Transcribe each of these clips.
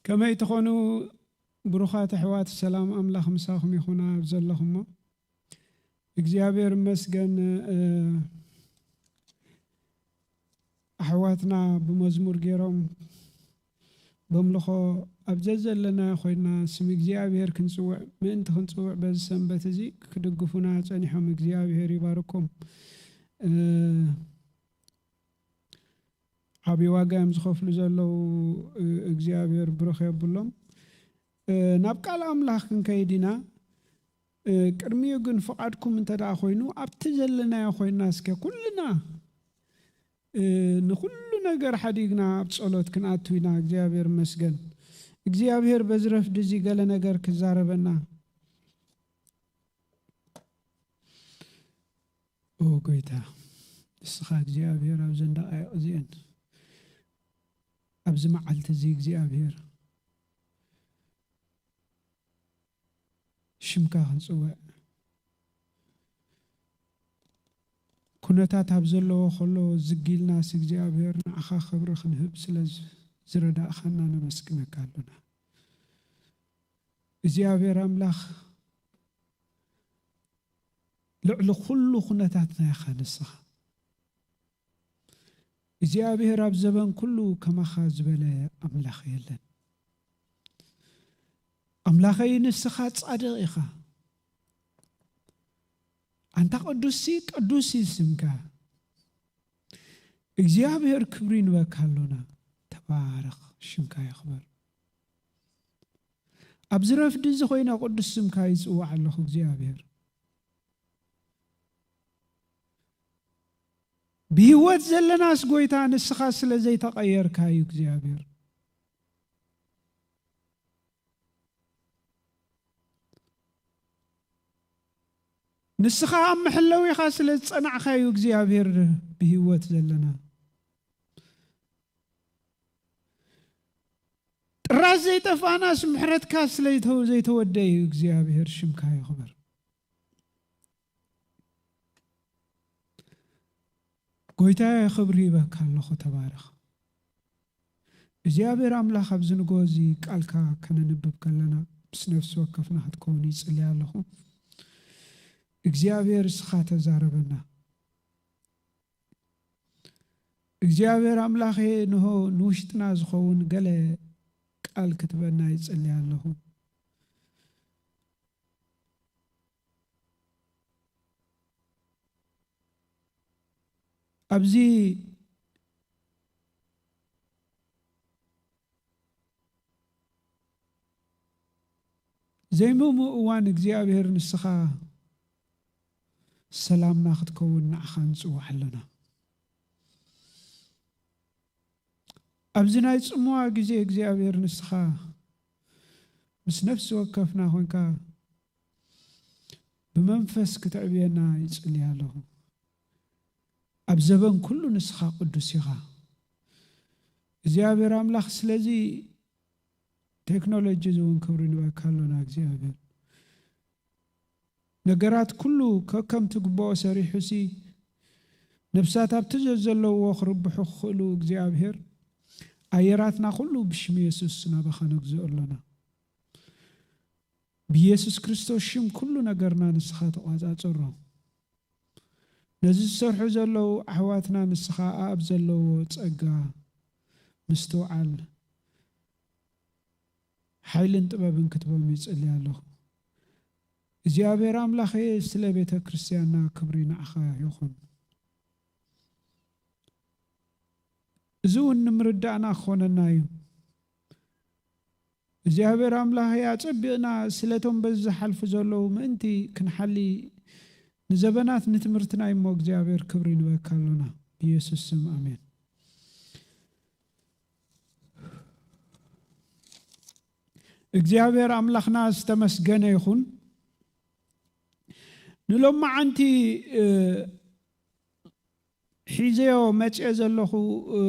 ከመይ ትኾኑ ብሩኻት ኣሕዋት፣ ሰላም ኣምላኽ ምሳኹም ይኹን ኣብ ዘለኹሞ። እግዚኣብሔር ይመስገን። እ፣ ኣሕዋትና ብመዝሙር ገይሮም በምልኾ ኣብ ዘዘለናዮ ኮይና ስም እግዚኣብሔር ክንጽውዕ ምእንቲ ክንጽውዕ በዚ ሰንበት እዚ ክድግፉና ጸኒሖም። እግዚኣብሔር ይባርኮም። እ፣ ዓብዪ ዋጋ እዮም ዝኸፍሉ ዘለዉ። እ፣ እግዚኣብሔር ብሩኽ የብሎም። እ፣ ናብ ቃል ኣምላኽ ክንከይድ ኢና። እ፣ ቅድሚኡ ግን ፍቓድኩም እንተ ደኣ ኮይኑ ኣብቲ ዘለናዮ ኮይና እስከ ኩልና፣ እ፣ ንኹሉ ነገር ሓዲግና ኣብ ጸሎት ክንኣቱ ኢና። እግዚኣብሔር ይመስገን። እግዚኣብሔር በዚ ረፍዲ እዚ ገለ ነገር ክዛረበና። ኦ ጎይታ፣ ንስኻ እግዚኣብሔር ኣብዘን ደቃይቕ እዚአን፣ ኣብዚ መዓልቲ እዚ እግዚኣብሔር ሽምካ ክንጽውዕ፣ ኩነታት ኣብ ዘለዎ ከሎ ዝግ ኢልናስ እግዚኣብሔር ንዓኻ ክብሪ ክንህብ ስለ ዝ-፣ ዝረዳእኻና ነመስግነካ ኣሎና። እግዚኣብሔር ኣምላኽ ልዕሊ ኩሉ ኩነታትና ኢኻ ንስኻ። እግዚኣብሔር ኣብ ዘበን ኩሉ ከማኻ ዝበለ ኣምላኽ የለን። ኣምላኸይ ንስኻ ጻድቕ ኢኻ። ኣንታ ቅዱስሲ ቅዱስ እዩ ስምካ። እግዚኣብሔር ክብሪ ንበካ ኣሎና። ተባረኽ፣ ሽምካ ይኽበር። ኣብዚ ረፍዲ እዚ ኮይነ ቅዱስ ስምካ ይጽዋዕ ኣለኹ እግዚኣብሔር። ብህይወት ዘለናስ ጎይታ ንስኻ ስለ ዘይተቐየርካ እዩ እግዚኣብሔር። ንስኻ ኣብ መሐለዊኻ ስለ ዝጸናዕካ እዩ እግዚኣብሔር ብህይወት ዘለና። ጥራዝ ዘይጠፋእናስ ምሕረትካ ስለ ዘይተ-፣ ዘይተወደ እዩ እግዚኣብሔር ሽምካ ይኽበር። ጎይታየ ክብሪ ይበካ ኣለኹ ተባረኽ። እግዚኣብሔር ኣምላኽ ኣብዚ ንጎ እዚ ቃልካ ከነንብብ ከለና ምስ ነፍሲ ወከፍና ክትከውን ይጽልይ ኣለኹ። እግዚኣብሔር እስኻ ተዛረበና። እግዚኣብሔር ኣምላኸ ንሆ ንውሽጥና ዝኸውን ገለ ቃል ክትበና ይጽልይ ኣለኹ። ኣብዚ ዘይምእሙ እዋን እግዚኣብሔር ንስኻ ሰላምና ክትከውን ንዓኻ ንጽውዕ ኣለና። ኣብዚ ናይ ጽምዋ ግዜ እግዚኣብሔር ንስኻ ምስ ነፍሲ ወከፍና ኮንካ ብመንፈስ ክትዕብየና ይጽሊ ኣለኹ። ኣብ ዘበን ኩሉ ንስኻ ቅዱስ ኢኻ እግዚኣብሔር ኣምላኽ። ስለዚ ቴክኖሎጂ እዚ እውን ክብሪ ንበካ ኣሎና እግዚኣብሔር። ነገራት ኩሉ ከከምቲ ግብኦ ሰሪሑሲ ነፍሳት ኣብቲ ዘዘለውዎ ክርብሑ ክኽእሉ እግዚኣብሔር ኣየራትና ኩሉ ብሽም የሱስ ናባኻ ነግዝኦ ኣሎና። ብየሱስ ክርስቶስ ሽም ኩሉ ነገርና ንስኻ ተቋጻጽሮ። ነዚ ዝሰርሑ ዘለዉ ኣሕዋትና ንስኻ ኣብ ዘለዎ ጸጋ ምስትውዓል ሓይልን ጥበብን ክትቦም ይጽሊ ኣለኹ። እግዚኣብሔር ኣምላኸ ስለ ቤተ ክርስቲያንና ክብሪ ንዓኻ ይኹን። እዚ እውን ንምርዳእና ክኾነና እዩ። እግዚኣብሔር ኣምላኸ ኣጸቢቕና ስለቶም በዚ ዝሓልፉ ዘለዉ ምእንቲ ክንሓሊ ንዘበናት ንትምህርትና እሞ እግዚኣብሔር ክብሪ ንበካ ኣሎና። ብየሱስ ስም ኣሜን። እግዚኣብሔር ኣምላኽና ዝተመስገነ ይኹን። ንሎማዓንቲ፣ እ፣ ሒዘዮ መጽየ ዘለኹ፣ እ፣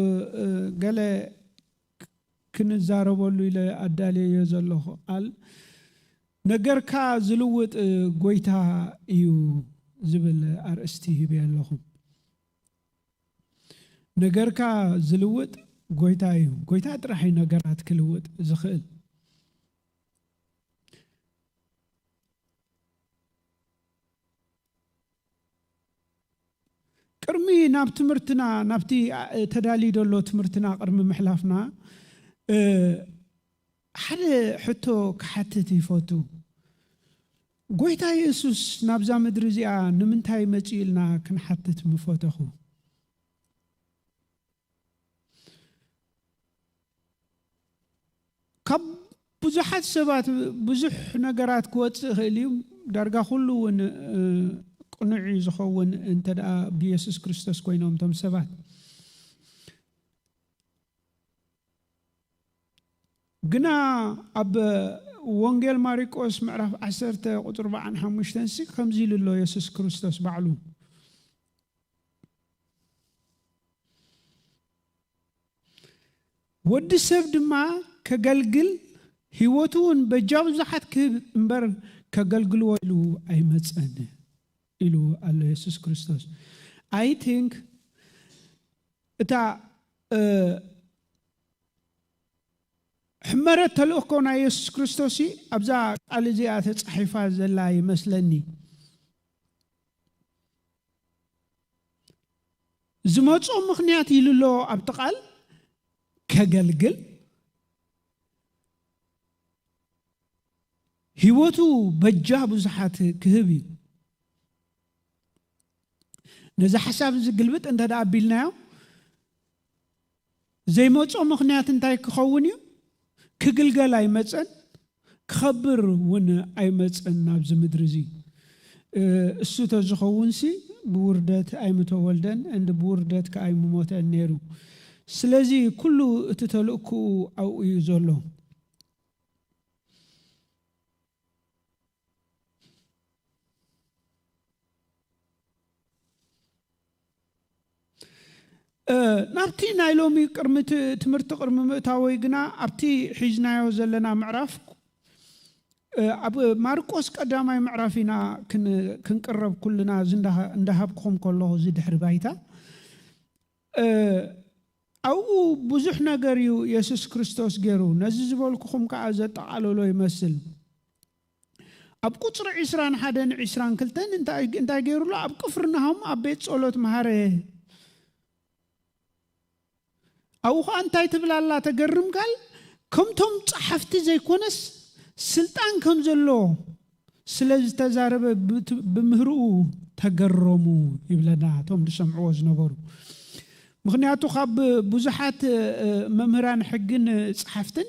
እ፣ ገለ ክንዛረበሉ ኢለ ኣዳልየዮ ዘለኹ ቃል፣ ነገርካ ዝልውጥ፣ እ፣ ጎይታ እዩ ዝብል ኣርእስቲ ሂበዮ ኣለኹ። ነገርካ ዝልውጥ ጎይታ እዩ። ጎይታ ጥራሕ እዩ ነገራት ክልውጥ ዝኽእል። ቅድሚ ናብ ትምህርትና፣ ናብቲ ተዳልዩ ዘሎ ትምህርትና ቅድሚ ምሕላፍና፣ ሓደ ሕቶ ክሓትት ይፈቱ። ጎይታ የሱስ ናብዛ ምድሪ እዚኣ ንምንታይ መጺኡ ኢልና ክንሓትት ምፈተኹ። ካብ ብዙሓት ሰባት ብዙሕ ነገራት ክወጽእ ይኽእል እዩ። ዳርጋ ኩሉ እውን ቅኑዕ እዩ ዝኸውን እንተ ደኣ ብየሱስ ክርስቶስ ኮይኖም እቶም ሰባት። ግና ኣብ ወንጌል ማርቆስ ምዕራፍ ዓሰርተ ቁጽሪ ኣርባዓን ሓሙሽተን ሲ ከምዚ ኢሉ ኣሎ የሱስ ክርስቶስ ባዕሉ። ወዲ ሰብ ድማ ከገልግል ህይወቱ እውን በጃ ብዙሓት ክህብ እምበር ከገልግልዎ ኢሉ ኣይመጸን ኢሉ ኣሎ የሱስ ክርስቶስ። I think እታ ሕመረት ተልእኮ ናይ የሱስ ክርስቶስ ኣብዛ ቃል እዚኣ ተጻሒፋ ዘላ ይመስለኒ። ዝመጾ ምኽንያት ኢሉ ኣሎ ኣብቲ ቃል ከገልግል ህይወቱ በጃ ብዙሓት ክህብ እዩ። ነዚ ሓሳብ እዚ ግልብጥ እንተ ደኣ ኣቢልናዮ ዘይመጾ ምኽንያት እንታይ ክኸውን እዩ? ክግልገል ኣይመጸን፣ ክኸብር እውን ኣይመጸን ናብዚ ምድሪ እዚ። እሱ ተዝኸውን ሲ ብውርደት ኣይምተወልደን እንድ ብውርደት ከኣ ኣይምሞተን ነይሩ። ስለዚ ኩሉ እቲ ተልእኮኡ ኣብኡ እዩ ዘሎ። ናብቲ ናይ ሎሚ ቅድሚ ትምህርቲ ቅድሚ ምእታወይ ግና ኣብቲ ሒዝናዮ ዘለና ምዕራፍ ኣብ ማርቆስ ቀዳማይ ምዕራፍ ኢና ክንቅረብ ኩልና እንዳሃብኩም ከለኹ እዚ ድሕሪ ባይታ ኣብኡ ብዙሕ ነገር እዩ የሱስ ክርስቶስ ገይሩ። ነዚ ዝበልኩኹም ከዓ ዘጠቓለሎ ይመስል። ኣብ ቁፅሪ ዕስራን ሓደን ዕስራን ክልተን እንታይ ገይሩ ኣሎ? ኣብ ቅፍርናሆም ኣብ ቤት ጸሎት መሃረ። ኣብኡ ኸዓ እንታይ ትብል ኣላ ተገርም ቃል? ከምቶም ጸሓፍቲ ዘይኮነስ ስልጣን ከም ዘሎ ስለ ዝተዛረበ ብምህርኡ ተገረሙ ይብለና እቶም ዝሰምዕዎ ዝነበሩ። ምኽንያቱ ካብ ብዙሓት መምህራን ሕግን ጸሓፍትን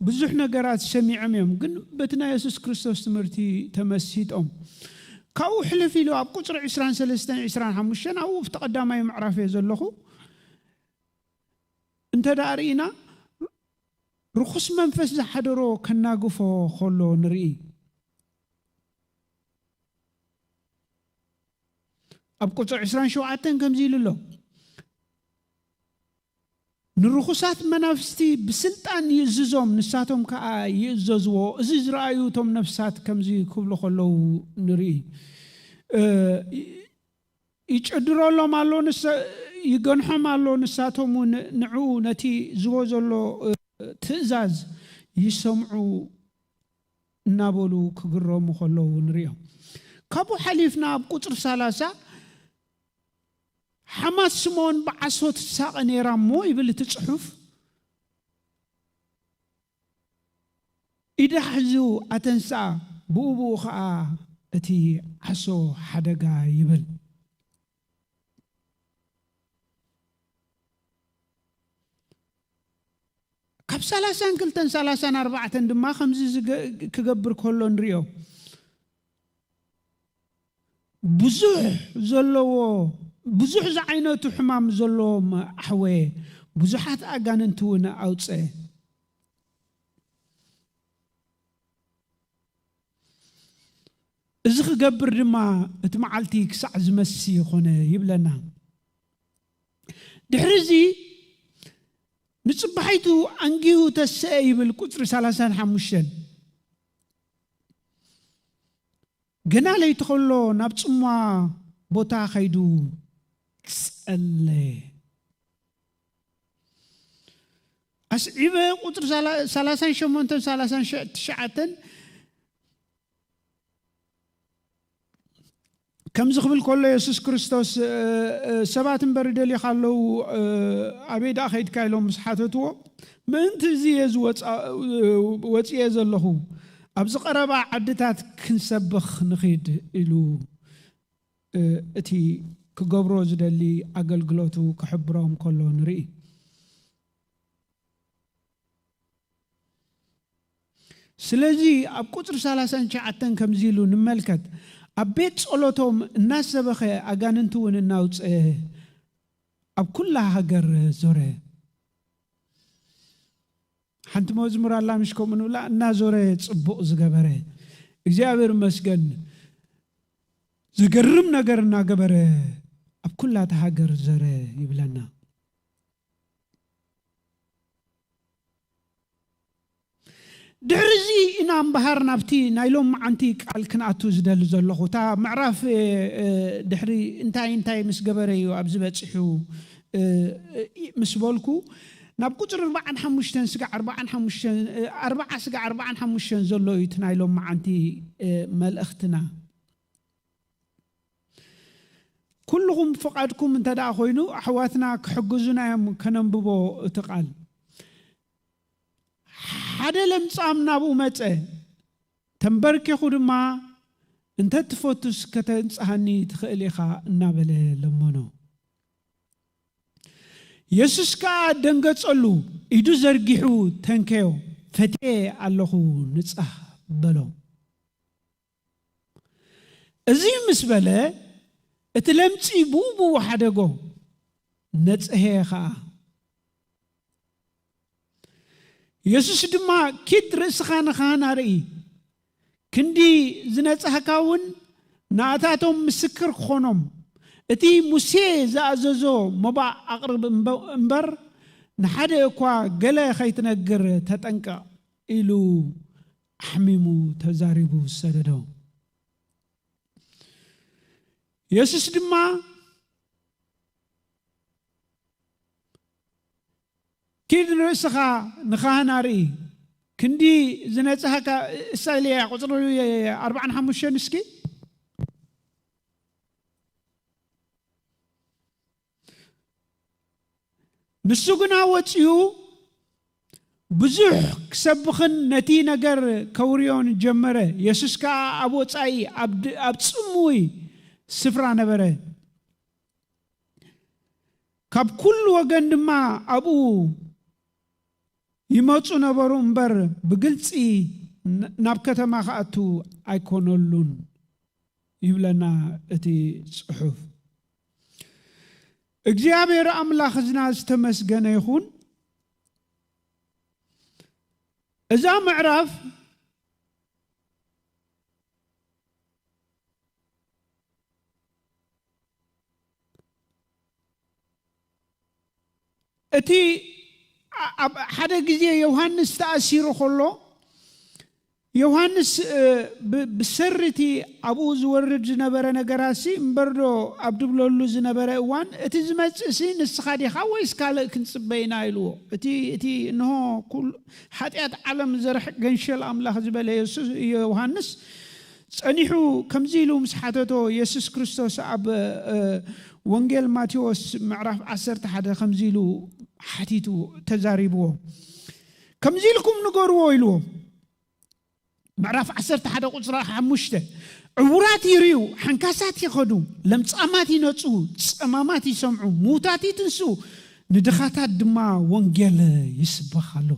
ብዙሕ ነገራት ሰሚዖም እዮም፣ ግን በቲ ናይ የሱስ ክርስቶስ ትምህርቲ ተመሲጦም። ካብኡ ሕልፍ ኢሉ ኣብ ቁፅሪ ዕስራን ሰለስተን ዕስራን ሓሙሽተን ኣብኡ ኣብቲ ቀዳማይ ምዕራፍ እየ ዘለኹ። እንተ ደኣ ርኢና ርኹስ መንፈስ ዝሓደሮ ከናግፎ ከሎ ንርኢ። ኣብ ቁፅሪ ዕስራን ሸውዓተን ከምዚ ኢሉ ኣሎ፣ ንርኹሳት መናፍስቲ ብስልጣን ይእዝዞም፣ ንሳቶም ከዓ ይእዘዝዎ። እዚ ዝረኣዩ እቶም ነፍሳት ከምዚ ክብሉ ከለዉ ንርኢ። ይጭድረሎም ኣሎ፣ ይገንሖም ኣሎ። ንሳቶም እውን ንዕኡ ነቲ ዝቦ ዘሎ ትእዛዝ ይሰምዑ እናበሉ ክግረሙ ከለዉ ንሪኦም። ካብኡ ሓሊፍና ኣብ ቁፅሪ ሰላሳ ሓማት ስምኦን ብዓሶ ትሳቐ ነይራ እሞ ይብል እቲ ፅሑፍ። ኢዳ ሕዙ ኣተንስኣ፣ ብኡ ብኡ ኸዓ እቲ ዓሶ ሓደጋ ይብል። ካብ ሰላሳን ክልተን ሰላሳን ኣርባዕተን ድማ ከምዚ ክገብር ከሎ ንሪኦ። ብዙሕ ዘለዎ ብዙሕ ዝዓይነቱ ሕማም ዘለዎም ኣሕወየ ብዙሓት ኣጋንንቲ እውን ኣውፀ። እዚ ክገብር ድማ እቲ መዓልቲ ክሳዕ ዝመሲ ይኾነ ይብለና። ድሕሪ እዚ ንፅባሒቱ ኣንጊሁ ተሰአ ይብል ቁፅሪ ሰላሳን ሓሙሽተን። ገና ለይቲ ከሎ ናብ ጽምዋ ቦታ ከይዱ ጸለየ። ኣስዒበ ቁፅሪ ሰላሳን ሸሞንተን ሰላሳን ትሽዓተን ከምዚ ክብል ከሎ የሱስ ክርስቶስ ሰባት እምበር ይደልዩኻ ኣለዉ፣ ኣበይ ደኣ ከይድካ ኢሎም ምስ ሓተትዎ፣ ምእንቲ እዚ እየ ወፅየ ዘለኹ፣ ኣብዚ ቀረባ ዓድታት ክንሰብኽ ንኺድ ኢሉ እቲ ክገብሮ ዝደሊ ኣገልግሎቱ ክሕብሮም ከሎ ንርኢ። ስለዚ ኣብ ቁፅሪ ሰላሳን ትሽዓተን ከምዚ ኢሉ ንመልከት፣ ኣብ ቤት ጸሎቶም እናሰበኸ ኣጋንንቲ እውን እናውፅአ ኣብ ኩላ ሃገር ዞረ። ሓንቲ መዝሙር ኣላ ምሽ ከምኡ ንብላ፣ እናዞረ ፅቡቕ ዝገበረ፣ እግዚኣብሔር ይመስገን፣ ዘገርም ነገር እናገበረ ኣብ ኩላታ ሃገር ዘረ ይብለና። ድሕሪ እዚ ኢና እምበሃር ናብቲ ናይ ሎም መዓንቲ ቃል ክንኣቱ ዝደሊ ዘለኹ። እታ ምዕራፍ ድሕሪ እንታይ እንታይ ምስ ገበረ እዩ ኣብዚ በፂሑ ምስ በልኩ፣ ናብ ቁፅሪ ኣርባዓን ሓሙሽተን ስጋዕ ኣርባዓን ሓሙሽተን ኣርባዓ ስጋዕ ኣርባዓን ሓሙሽተን ዘሎ እዩ እቲ ናይ ሎም መዓንቲ መልእኽትና። ኩልኹም ፍቓድኩም እንተ ደኣ ኮይኑ ኣሕዋትና ክሕግዙና እዮም ከነንብቦ እቲ ቃል። ሓደ ለምጻም ናብኡ መጸ፣ ተንበርኪኹ ድማ እንተ ትፈቱስ ከተንጽሃኒ ትኽእል ኢኻ እናበለ ለመኖ። የሱስ ከኣ ደንገጸሉ፣ ኢዱ ዘርጊሑ ተንከዮ፣ ፈትየ ኣለኹ፣ ንጻህ በሎ። እዚ ምስ በለ እቲ ለምጺ ብኡ ብኡ ሓደጎ፣ ነጽሄ ኸኣ። የሱስ ድማ ኪድ ርእስኻ ንኻህን ኣርኢ፣ ክንዲ ዝነጻህካ እውን ንኣታቶም ምስክር ክኾኖም፣ እቲ ሙሴ ዝኣዘዞ መባእ ኣቕርብ እምበር ንሓደ እኳ ገለ ኸይትነግር ተጠንቀቕ ኢሉ ኣሕሚሙ ተዛሪቡ ዝሰደዶ። የሱስ ድማ ኪድ ንርእስኻ ንኻህን ኣርኢ፣ ክንዲ ዝነጽሃካ እሳ ኢለያ ቁፅሪ ኣርባዓን ሓሙሽተን እስኪ። ንሱ ግና ወጺኡ ብዙሕ ክሰብኽን ነቲ ነገር ከውርዮን ጀመረ። የሱስ ከኣ ኣብ ወጻኢ ኣብ ጽምዊ ስፍራ ነበረ። ካብ ኩሉ ወገን ድማ ኣብኡ ይመጹ ነበሩ እምበር ብግልጺ ናብ ከተማ ክኣቱ ኣይኮነሉን ይብለና እቲ ጽሑፍ። እግዚኣብሔር ኣምላኽ ዝና ዝተመስገነ ይኹን። እዛ ምዕራፍ እቲ ኣብ ሓደ ግዜ ዮሃንስ ተኣሲሩ ከሎ ዮሃንስ ብሰሪቲ ኣብኡ ዝወርድ ዝነበረ ነገራሲ እምበርዶ ኣብ ድብለሉ ዝነበረ እዋን እቲ ዝመፅእሲ ንስኻ ዲኻ ወይስ ካልእ ክንፅበ ኢና ኢልዎ። እቲ እቲ እንሆ ሓጢኣት ዓለም ዘርሕቅ ገንሸል ኣምላኽ ዝበለ ዮሃንስ ጸኒሑ ከምዚ ኢሉ ምስ ሓተቶ፣ የሱስ ክርስቶስ ኣብ ወንጌል ማቴዎስ ምዕራፍ ዓሰርተ ሓደ ከምዚ ኢሉ ሓቲቱ ተዛሪብዎ። ከምዚ ኢልኩም ንገርዎ ኢልዎ። ምዕራፍ ዓሰርተ ሓደ ቁጽሪ ሓሙሽተ፣ ዕውራት ይርእዩ፣ ሓንካሳት ይኸዱ፣ ለምጻማት ይነጹ፣ ጸማማት ይሰምዑ፣ ምዉታት ይትንስኡ፣ ንድኻታት ድማ ወንጌል ይስበኽ ኣሎ።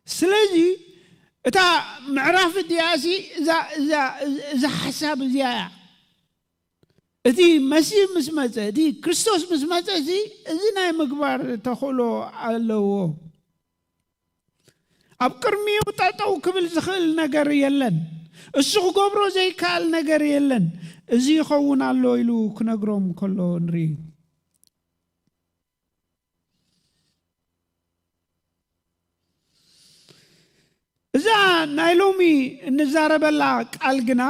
ስለዚ እታ ምዕራፍ እቲኣሲ እዛ ሓሳብ እዚኣ እያ። እቲ መሲህ ምስ መፀ፣ እቲ ክርስቶስ ምስ መፀ እዚ ናይ ምግባር ተኽእሎ ኣለዎ። ኣብ ቅድሚኡ ጠጠው ክብል ዝኽእል ነገር የለን። እሱ ክገብሮ ዘይከኣል ነገር የለን። እዚ ይኸውን ኣሎ ኢሉ ክነግሮም ከሎ ንርኢ። እዛ ናይ ሎሚ እንዛረበላ ቃል ግና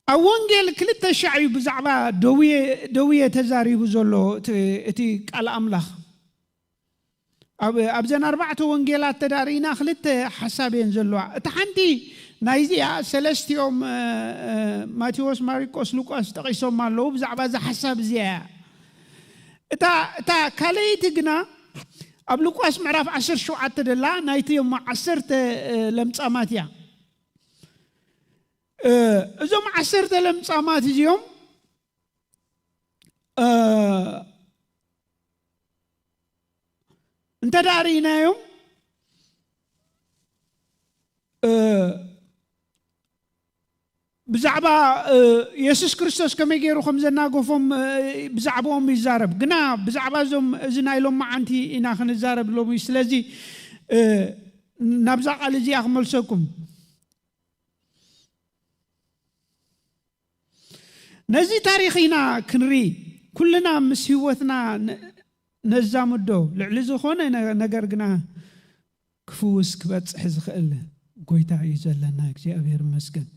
ኣብ ወንጌል ክልተ ሻዕ እዩ ብዛዕባ ደውየ ደውየ ተዛሪቡ ዘሎ እቲ እቲ ቃል ኣምላኽ። ኣብ ኣብዘን ኣርባዕተ ወንጌላት ተዳሪእና ክልተ ሓሳብ እየን ዘለዋ። እታ ሓንቲ ናይዚኣ ሰለስቲኦም እ፣ እ፣ ማቴዎስ፣ ማርቆስ፣ ሉቃስ ጠቒሶም ኣለዉ። ብዛዕባ እዛ ሓሳብ እዚኣ እያ። እታ እታ ካልኣይቲ ግና ኣብ ሉቃስ ምዕራፍ ዓሰርተ ሸውዓተ ደላ ናይቲ እሞ ዓሰርተ እ፣ ለምጻማት እያ። እ፣ እዞም ዓሰርተ ለምጻማት እዚኦም እ፣ እንተ ደኣ ርኢናዮም እ፣ ብዛዕባ እ፣ የሱስ ክርስቶስ ከመይ ገይሩ ከም ዘናገፎም እ፣ ብዛዕባኦም ይዛረብ። ግና ብዛዕባ እዞም እዚ ናይ ሎማዓንቲ ኢና ክንዛረብ ሎሚ። ስለዚ እ፣ ናብዛ ቃል እዚኣ ክመልሰኩም። ነዚ ታሪኽ ኢና ክንርኢ። ኩልና ምስ ህይወትና ነ- ነዛምዶ። ልዕሊ ዝኾነ ነ- ነገር ግና ክፍውስ ክበጽሕ ዝኽእል ጎይታ እዩ ዘለና። እግዚኣብሔር ይመስገን።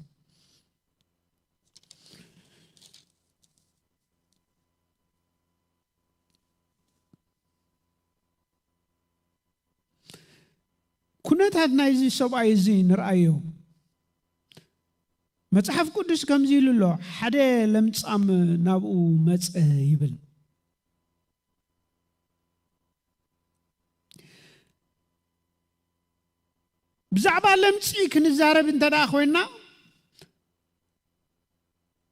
ኩነታት ናይዚ ሰብኣይ እዚ ንርኣዮ። መጽሓፍ ቅዱስ ከምዚ ኢሉ ኣሎ፣ ሓደ ለምጻም ናብኡ መጸ ይብል። ብዛዕባ ለምጺ ክንዛረብ እንተ ደኣ ኮይና፣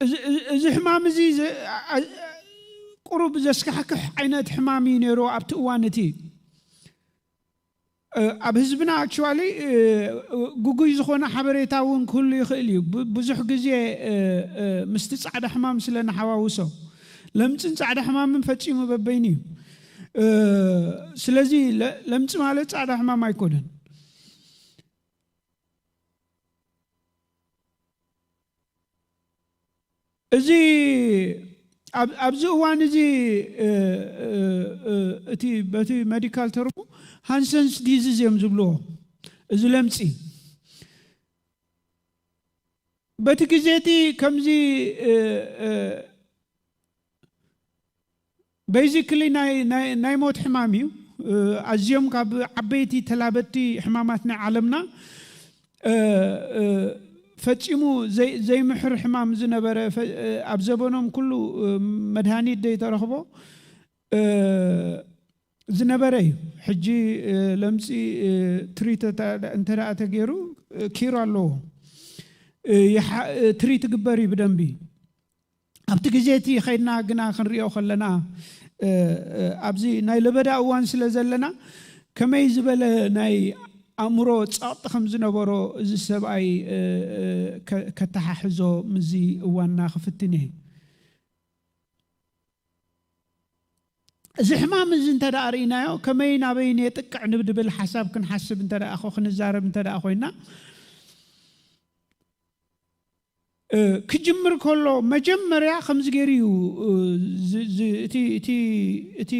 እዚ እዚ- እዚ ሕማም እዚ ዘ- ኣ- ኣ- ቁሩብ ዘስካሕክሕ ዓይነት ሕማም እዩ ነይሩ ኣብቲ እዋን እቲ። እ፣ ኣብ ህዝብና ኣክቹዋሊ ግጉይ ዝኾነ ሓበሬታ እውን ክህሉ ይኽእል እዩ። ብ- ብዙሕ ግዜ እ፣ እ፣ ምስቲ ጻዕዳ ሕማም ስለ ንሓዋውሶ፣ ለምጽን ጻዕዳ ሕማምን ፈጺሙ በበይኑ እዩ። እ፣ ስለዚ ለ- ለምጺ ማለት ጻዕዳ ሕማም ኣይኮነን። እዚ ኣብ- ኣብዚ እዋን እዚ እ፣ እ፣ እ፣ እቲ በቲ ሜዲካል ተርሙ ሃንሰንስ ዲዚዝ እዮም ዝብልዎ፣ እዚ ለምፂ። በቲ ግዜ እቲ ከምዚ እ፣ እ፣ ቤዚክሊ ናይ ናይ ናይ ሞት ሕማም እዩ። እ፣ ኣዝዮም ካብ ዓበይቲ ተላበጥቲ ሕማማት ናይ ዓለምና እ፣ እ፣ ፈጺሙ ዘይ- ዘይምሕር ሕማም ዝነበረ ፈ- እ፣ ኣብ ዘበኖም ኩሉ እ፣ መድሃኒት ዘይተረኽቦ እ፣ ዝነበረ እዩ። ሕጂ እ፣ ለምጺ እ፣ ትሪት እተ- እንተ ደኣ ተገይሩ እ፣ ኪሮ ኣለዎ። እ፣ ይሓ- እ፣ ትሪት ይግበር እዩ ብደንቢ። ኣብቲ ግዜ እቲ ኸይድና ግና ክንሪኦ ከለና እ፣ እ፣ ኣብዚ ናይ ለበዳ እዋን ስለ ዘለና ከመይ ዝበለ ናይ ኣእምሮ ጸቕጢ ከም ዝነበሮ እዚ ሰብኣይ እ፣ እ፣ ከ- ከተሓሕዞ ምስዚ እዋንና ክፍትን እየ። እዚ ሕማም እዚ እንተ ደኣ ርኢናዮ ከመይ ናበይን የጥቅዕ ንብድብል ሓሳብ ክንሓስብ እንተ ደኣ ኾ- ክንዛረብ እንተ ደኣ ኮይና እ፣ ክጅምር ከሎ መጀመርያ ከምዚ ገይሩ እዩ እ፣ ዝ- ዝ- እቲ እቲ እቲ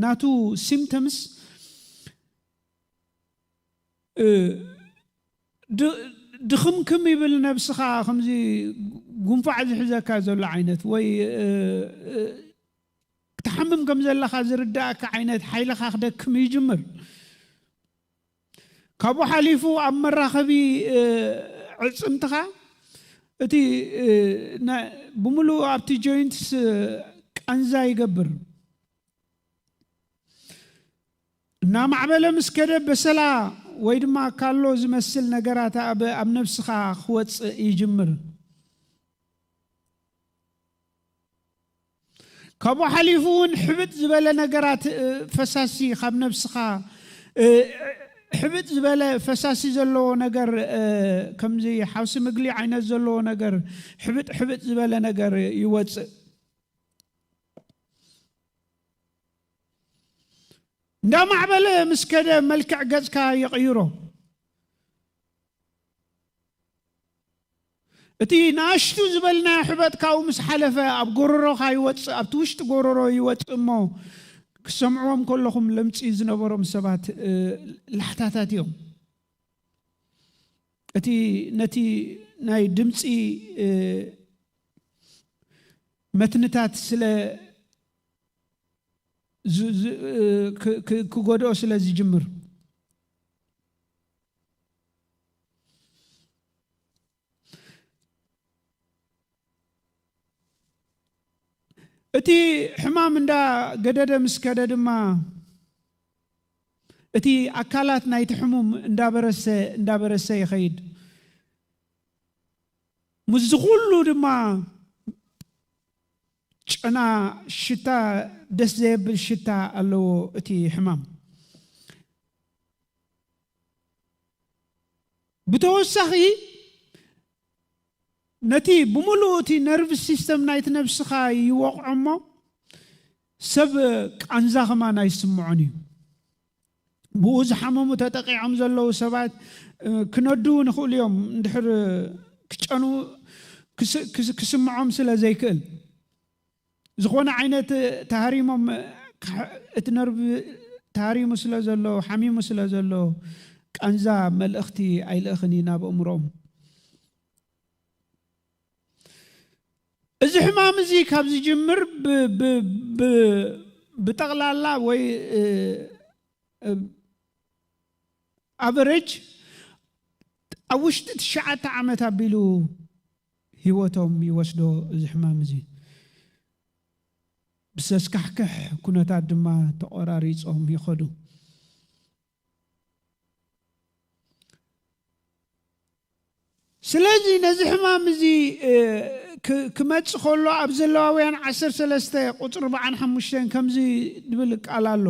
ናቱ ሲምፕተምስ እ፣ ድ- ድኽምክም ይብል ነብስኻ ከምዚ ጉንፋዕ ዝሕዘካ ዘሎ ዓይነት ወይ እ፣ እ፣ ክትሓምም ከም ዘለኻ ዝርዳእካ ዓይነት ሓይልኻ ክደክም ይጅምር። ካብኡ ሓሊፉ ኣብ መራኸቢ እ፣ ዕፅምትኻ እቲ እ፣ ና- ብምሉእ ኣብቲ ጆይንትስ ቃንዛ ይገብር። እናማዕበለ ምስ ከደ በሰላ ወይ ድማ ካሎ ዝመስል ነገራት ኣብ ኣብ ነብስኻ ክወፅእ ይጅምር። ካብኡ ሓሊፉ እውን ሕብጥ ዝበለ ነገራት እ፣ ፈሳሲ ካብ ነብስኻ እ፣ ሕብጥ ዝበለ ፈሳሲ ዘለዎ ነገር እ፣ ከምዚ ሓውሲ ምግሊ ዓይነት ዘለዎ ነገር ሕብጥ ሕብጥ ዝበለ ነገር ይወፅእ። እንዳማዕበለ ምስ ከደ መልክዕ ገጽካ ይቕይሮ። እቲ ንኣሽቱ ዝበልናዮ ሕበጥ ካብኡ ምስ ሓለፈ ኣብ ጎረሮኻ ይወጽእ፣ ኣብቲ ውሽጢ ጎረሮ ይወጽእ እሞ ክሰምዕዎም ከለኹም ለምጺ ዝነበሮም ሰባት እ፣ ላሕታታት እዮም። እቲ ነቲ ናይ ድምፂ እ፣ መትንታት ስለ ዝ- ዝ- እ፣ ክ- ክ- ክጎድኦ ስለ ዝጅምር፣ እቲ ሕማም እንዳ ገደደ ምስ ከደ ድማ፣ እቲ ኣካላት ናይቲ ሕሙም እንዳበረሰ እንዳበረሰ ይኸይድ። ምስዚ ኩሉ ድማ ጨና፣ ሽታ፣ ደስ ዘየብል ሽታ ኣለዎ እቲ ሕማም። ብተወሳኺ ነቲ ብምሉኡ እቲ ነርቭ ሲስተም ናይቲ ነብስኻ ይወቕዖ እሞ፣ ሰብ ቃንዛ ከማን ኣይስምዖን እዩ። ብኡ ዝሓመሙ ተጠቂዖም ዘለዉ ሰባት፣ እ፣ ክነድዉ ንኽእሉ እዮም፣ እንድሕር ክጨኑ ክስ- ክስ- ክስምዖም ስለ ዘይክእል። ዝኾነ ዓይነት ተሃሪሞም፣ ክሕ- እቲ ነርቭ ተሃሪሙ ስለ ዘሎ፣ ሓሚሙ ስለ ዘሎ፣ ቃንዛ መልእኽቲ ኣይልእኽን እዩ ናብ ኣእምሮኦም። እዚ ሕማም እዚ ካብ ዝጅምር ብ- ብ- ብ- ብጠቕላላ ወይ፣ እ፣ እ፣ ኣቨሬጅ ኣብ ውሽጢ ትሽዓተ ዓመት ኣቢሉ ህይወቶም ይወስዶ። እዚ ሕማም እዚ ብዘስካሕክሕ ኩነታት ድማ ተቆራሪጾም ይኸዱ። ስለዚ ነዚ ሕማም እዚ፣ እ፣ ክ- ክመጽእ ከሎ ኣብ ዘለዋውያን ዓሰርተ ሰለስተ ቁጽሪ ኣርባዓን ሓሙሽተን ከምዚ ዝብል ቃል ኣሎ።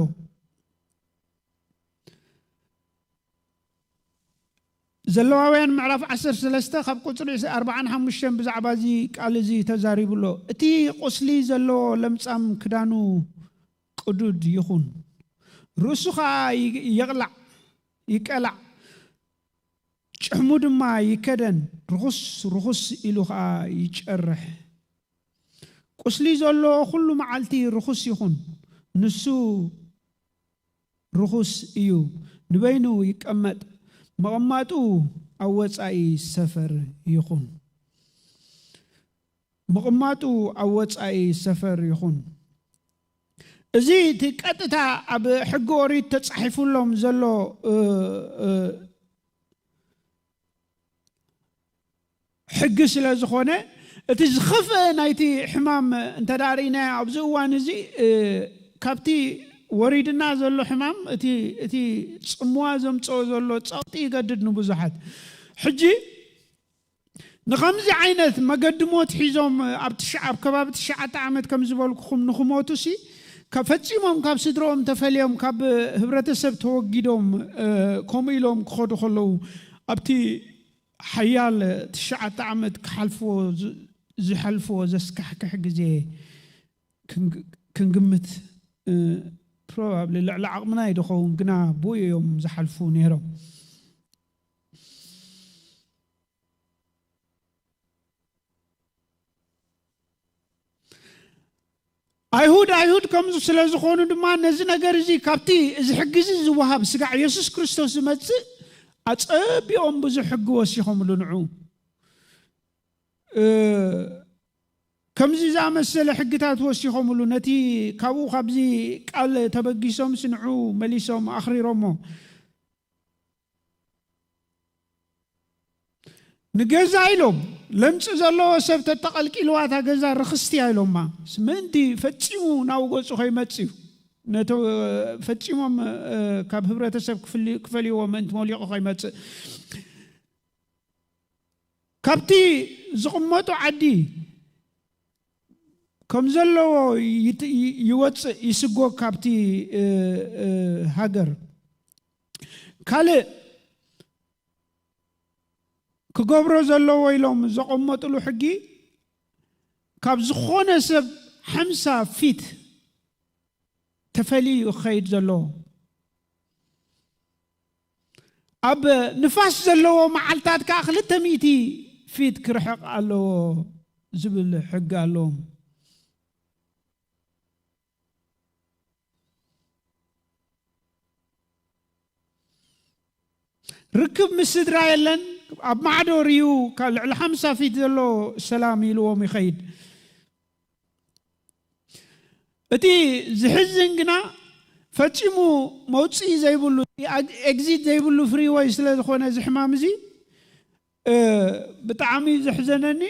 ዘለዋውያን ምዕራፍ ዓሰርተ ሰለስተ ካብ ቁጽሪ ኣርባዓን ሓሙሽተን ብዛዕባ እዚ ቃል እዚ ተዛሪቡ ኣሎ። እቲ ቁስሊ ዘለዎ ለምጻም ክዳኑ ቅዱድ ይኹን፣ ርእሱ ኸኣ ይ- የቕላዕ፣ ይቀላዕ፣ ጭሕሙ ድማ ይከደን፣ ርኹስ ርኹስ ኢሉ ኸኣ ይጨርሕ። ቁስሊ ዘለዎ ኩሉ መዓልቲ ርኹስ ይኹን፣ ንሱ ርኹስ እዩ፣ ንበይኑ ይቀመጥ፣ መቐማጡ ኣብ ወጻኢ ሰፈር ይኹን። መቐማጡ ኣብ ወጻኢ ሰፈር ይኹን። እዚ እቲ ቀጥታ ኣብ ሕጊ ኦሪት ተጻሒፉሎም ዘሎ፣ እ፣ እ፣ ሕጊ ስለ ዝኾነ፣ እቲ ዝኸፍአ ናይቲ ሕማም እንተ ደኣ ርኢናዮ ኣብዚ እዋን እዚ፣ እ፣ ካብቲ ወሪድና ዘሎ ሕማም፣ እቲ፣ እቲ ጽምዋ ዘምጽኦ ዘሎ ጸቕጢ ይገድድ ንብዙሓት። ሕጂ ንኸምዚ ዓይነት መገዲ ሞት ሒዞም ኣብ ትሽ-፣ ኣብ ከባቢ ትሽዓተ ዓመት ከም ዝበልኩኹም ንኽሞቱሲ፣ ካብ ፈጺሞም ካብ ስድርኦም ተፈልዮም፣ ካብ ህብረተሰብ ተወጊዶም፣ እ፣ ከምኡ ኢሎም ክኸዱ ከለዉ፣ ኣብቲ ሓያል ትሽዓተ ዓመት ክሓልፍዎ ዝ-፣ ዝሓልፍዎ ዘስካሕክሕ ግዜ ክንግ-፣ ክንግምት፣ እ፣ ፕሮባብሊ ልዕሊ ዓቕምና እዩ ዝኸውን፣ ግና ብኡ እዮም ዝሓልፉ ነይሮም። ኣይሁድ፣ ኣይሁድ ከምዚ ስለ ዝኾኑ ድማ ነዚ ነገር እዚ ካብቲ እዚ ሕጊ እዚ ዝወሃብ ስጋዕ የሱስ ክርስቶስ ዝመጽእ ኣጸቢቖም ብዙሕ ሕጊ ወሲኾምሉ ንዑ። እ፣ ከምዚ ዝኣመሰለ ሕግታት ወሲኾምሉ ነቲ ካብኡ ካብዚ ቃል ተበጊሶምስ ንዑ መሊሶም ኣኽሪሮሞ። ንገዛ ኢሎም ለምጺ ዘለዎ ሰብ ተተቐልቂልዋ እታ ገዛ ርኽስቲ እያ ኢሎማ። ምእንቲ ፈጺሙ ናብ ገጹ ከይመጽእ እዩ። ነቶ ፈጺሞም፣ እ፣ ካብ ህብረተሰብ ክፍል-፣ ክፈልይዎ ምእንቲ መሊቑ ከይመጽእ። ካብቲ ዝቕመጡ ዓዲ ከም ዘለዎ ይት-፣ ይ-፣ ይወጽእ፣ ይስጎግ ካብቲ፣ እ፣ እ፣ ሃገር። ካልእ ክገብሮ ዘለዎ ኢሎም ዘቐመጥሉ ሕጊ፣ ካብ ዝኾነ ሰብ ሓምሳ ፊት ተፈልዩ እዩ ክኸይድ ዘለዎ። ኣብ ንፋስ ዘለዎ መዓልታት ከኣ ክልተ ሚእቲ ፊት ክርሕቕ ኣለዎ ዝብል ሕጊ ኣለዎም። ርክብ ምስ ስድራ የለን። ኣብ ማዕዶ ርዩ ካብ ልዕሊ ሓምሳ ፊት ዘሎ ሰላም ኢልዎም ይኸይድ። እቲ ዝሕዝን ግና ፈጺሙ መውፅኢ ዘይብሉ፣ ኤግዚት ዘይብሉ ፍሪወይ ስለ ዝኾነ እዚ ሕማም እዚ፣ እ፣ ብጣዕሚ ዘሕዘነኒ።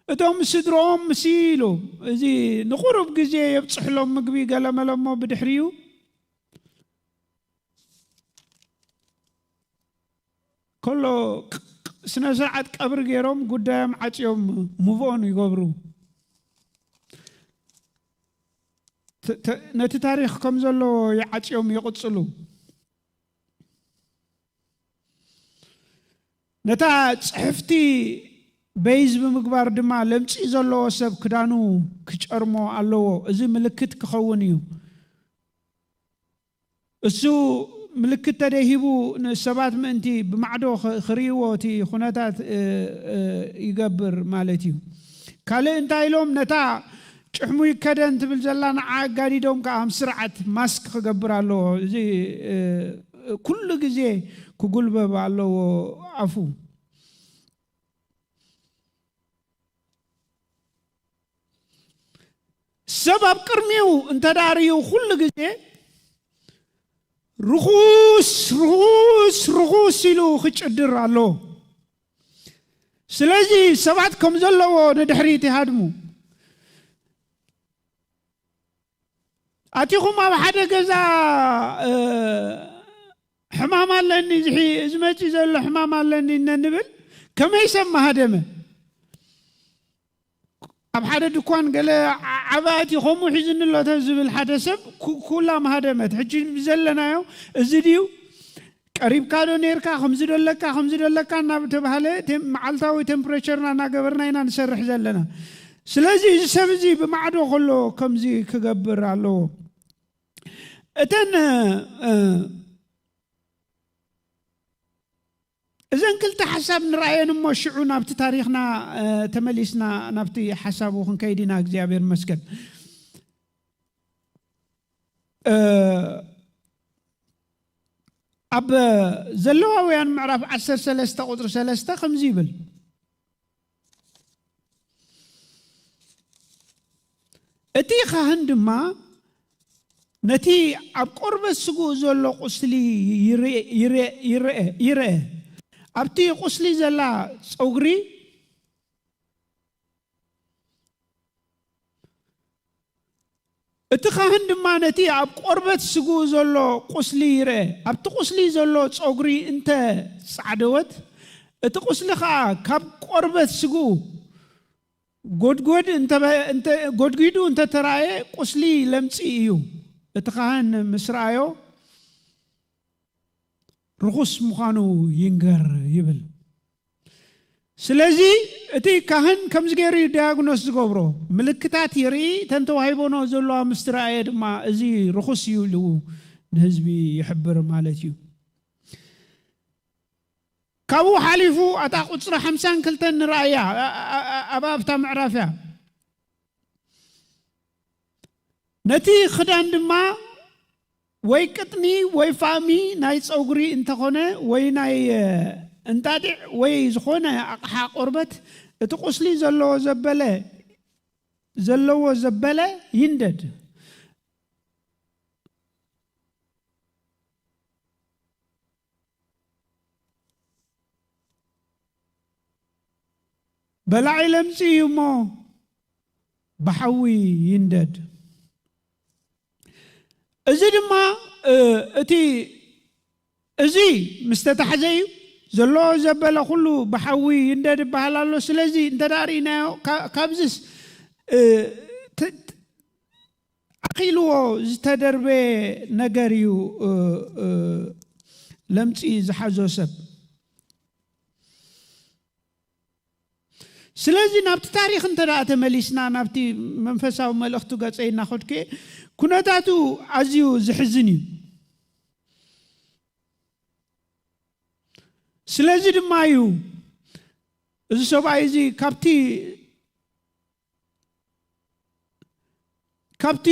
እቶም ስድሮኦም ምስ ኢሉ እዚ ንቁሩብ ግዜ የብፅሕሎም ምግቢ ገለመለሞ ብድሕሪኡ ከሎ ቅ-፣ ቅ-፣ ስነ ስርዓት ቀብሪ ገይሮም ጉዳዮም ዓፅዮም ሙቭኦን ይገብሩ። ተ-፣ ተ-፣ ነቲ ታሪኽ ከም ዘለዎ ይዓፅዮም ይቕፅሉ። ነታ ፅሕፍቲ በይዝ ብምግባር ድማ ለምጺ ዘለዎ ሰብ ክዳኑ ክጨርሞ ኣለዎ። እዚ ምልክት ክኸውን እዩ። እሱ ምልክት ተደሂቡ ንሰባት ምእንቲ ብማዕዶ ኽ-፣ ክርእይዎ እቲ ኩነታት፣ እ፣ እ፣ ይገብር ማለት እዩ። ካልእ እንታይ ኢሎም፣ ነታ ጭሕሙ ይከደን ትብል ዘላ ንዓ ኣጋዲዶም ከዓ ምስ ስርዓት ማስክ ክገብር ኣለዎ። እዚ፣ እ፣ ኩሉ ግዜ ክጉልበብ ኣለዎ ኣፉ። ሰብ ኣብ ቅድሚኡ እንተ ደኣ ርእዩ ኩሉ ግዜ ርኹስ፣ ርኹስ፣ ርኹስ ኢሉ ክጭድር ኣሎ። ስለዚ ሰባት ከም ዘለዎ ንድሕሪት ይሃድሙ። ኣቲኹም ኣብ ሓደ ገዛ፣ እ፣ ሕማም ኣለኒ፣ እዚ ሒ-፣ እዚ መጺእ ዘሎ ሕማም ኣለኒ እነ ንብል፣ ከመይ ሰብ ምሃደመ? ኣብ ሓደ ድኳን ገለ ዓ-፣ ዓቢ ኣትዩ ከምኡ ሒዙኒ ኣሎ ተዝብል ሓደ ሰብ ኩ-፣ ኩላ ምሃደመት። ሕጂ ዘለናዮ እዚ ድዩ? ቀሪብካ ዶ ኔርካ? ከምዚ ዶ ኣለካ? ከምዚ ዶ ኣለካ? እናተባህለ ቴም-፣ መዓልታዊ ቴምፕሬቸርና እናገበርና ኢና ንሰርሕ ዘለና። ስለዚ እዚ ሰብ እዚ ብማዕዶ ከሎ ከምዚ ክገብር ኣለዎ። እተን፣ እ፣ እዘን ክልተ ሓሳብ ንረኣየን እሞ ሽዑ ናብቲ ታሪኽና፣ እ፣ ተመሊስና ናብቲ ሓሳቡ ክንከይድ ኢና። እግዚኣብሔር ይመስገን። እ፣ ኣብ ዘለዋውያን ምዕራፍ ዓሰርተ ሰለስተ ቁጽሪ ሰለስተ ከምዚ ይብል። እቲ ካህን ድማ ነቲ ኣብ ቆርበት ስግኡ ዘሎ ቁስሊ ይርኤ፣ ይርኤ፣ ይርኤ፣ ይርኤ። ኣብቲ ቁስሊ ዘላ ጸጉሪ፣ እቲ ካህን ድማ ነቲ ኣብ ቆርበት ስግኡ ዘሎ ቁስሊ ይርኤ። ኣብቲ ቁስሊ ዘሎ ጸጉሪ እንተ ጻዕደወት፣ እቲ ቁስሊ ኸኣ ካብ ቆርበት ስግኡ ጎድጎድ እንተ፣ እንተ፣ ጎድጒዱ እንተ ተራእየ፣ ቁስሊ ለምጺ እዩ። እቲ ካህን ምስ ረኣዮ፣ ርኹስ ምዃኑ ይንገር ይብል። ስለዚ እቲ ካህን ከምዚ ገይሩ እዩ ዳያግኖስ ዝገብሮ። ምልክታት ይርኢ፣ እተን ተዋሂቦኖ ዘለዋ ምስ ተራእየ ድማ፣ እዚ ርኹስ እዩ ኢሉ ንህዝቢ ይሕብር ማለት እዩ። ካብኡ ሓሊፉ፣ ኣታ ቁጽሪ ሓምሳን ክልተን ንረኣያ፣ ኣ-፣ ኣ-፣ ኣ-፣ ኣብ ኣብታ ምዕራፍ እያ። ነቲ ክዳን ድማ ወይ ቅጥኒ ወይ ፋእሚ ናይ ጸጉሪ እንተኾነ፣ ወይ ናይ፣ እ፣ እንጣጢዕ ወይ ዝኾነ ኣቕሓ ቆርበት፣ እቲ ቁስሊ ዘለዎ ዘበለ፣ ዘለዎ ዘበለ ይንደድ። በላዒ ለምጺ እዩ እሞ ብሓዊ ይንደድ። እዚ ድማ፣ እ፣ እቲ፣ እዚ ምስ ተታሕዘ እዩ ዘሎ ዘበለ ኩሉ ብሓዊ ይንደድ ይበሃል ኣሎ። ስለዚ እንተ ደኣ ርኢናዮ፣ ካ-፣ ካብዝስ፣ እ፣ ት-፣ ኣኺልዎ ዝተደርበየ ነገር እዩ፣ እ፣ እ፣ ለምጺ ዝሓዞ ሰብ። ስለዚ ናብቲ ታሪኽ እንተ ደኣ ተመሊስና፣ ናብቲ መንፈሳዊ መልእኽቱ ገጸይ እናኸድኩ እየ፣ ኩነታቱ ኣዝዩ ዝሕዝን እዩ። ስለዚ ድማ እዩ እዚ ሰብኣይ እዚ ካብቲ፣ ካብቲ፣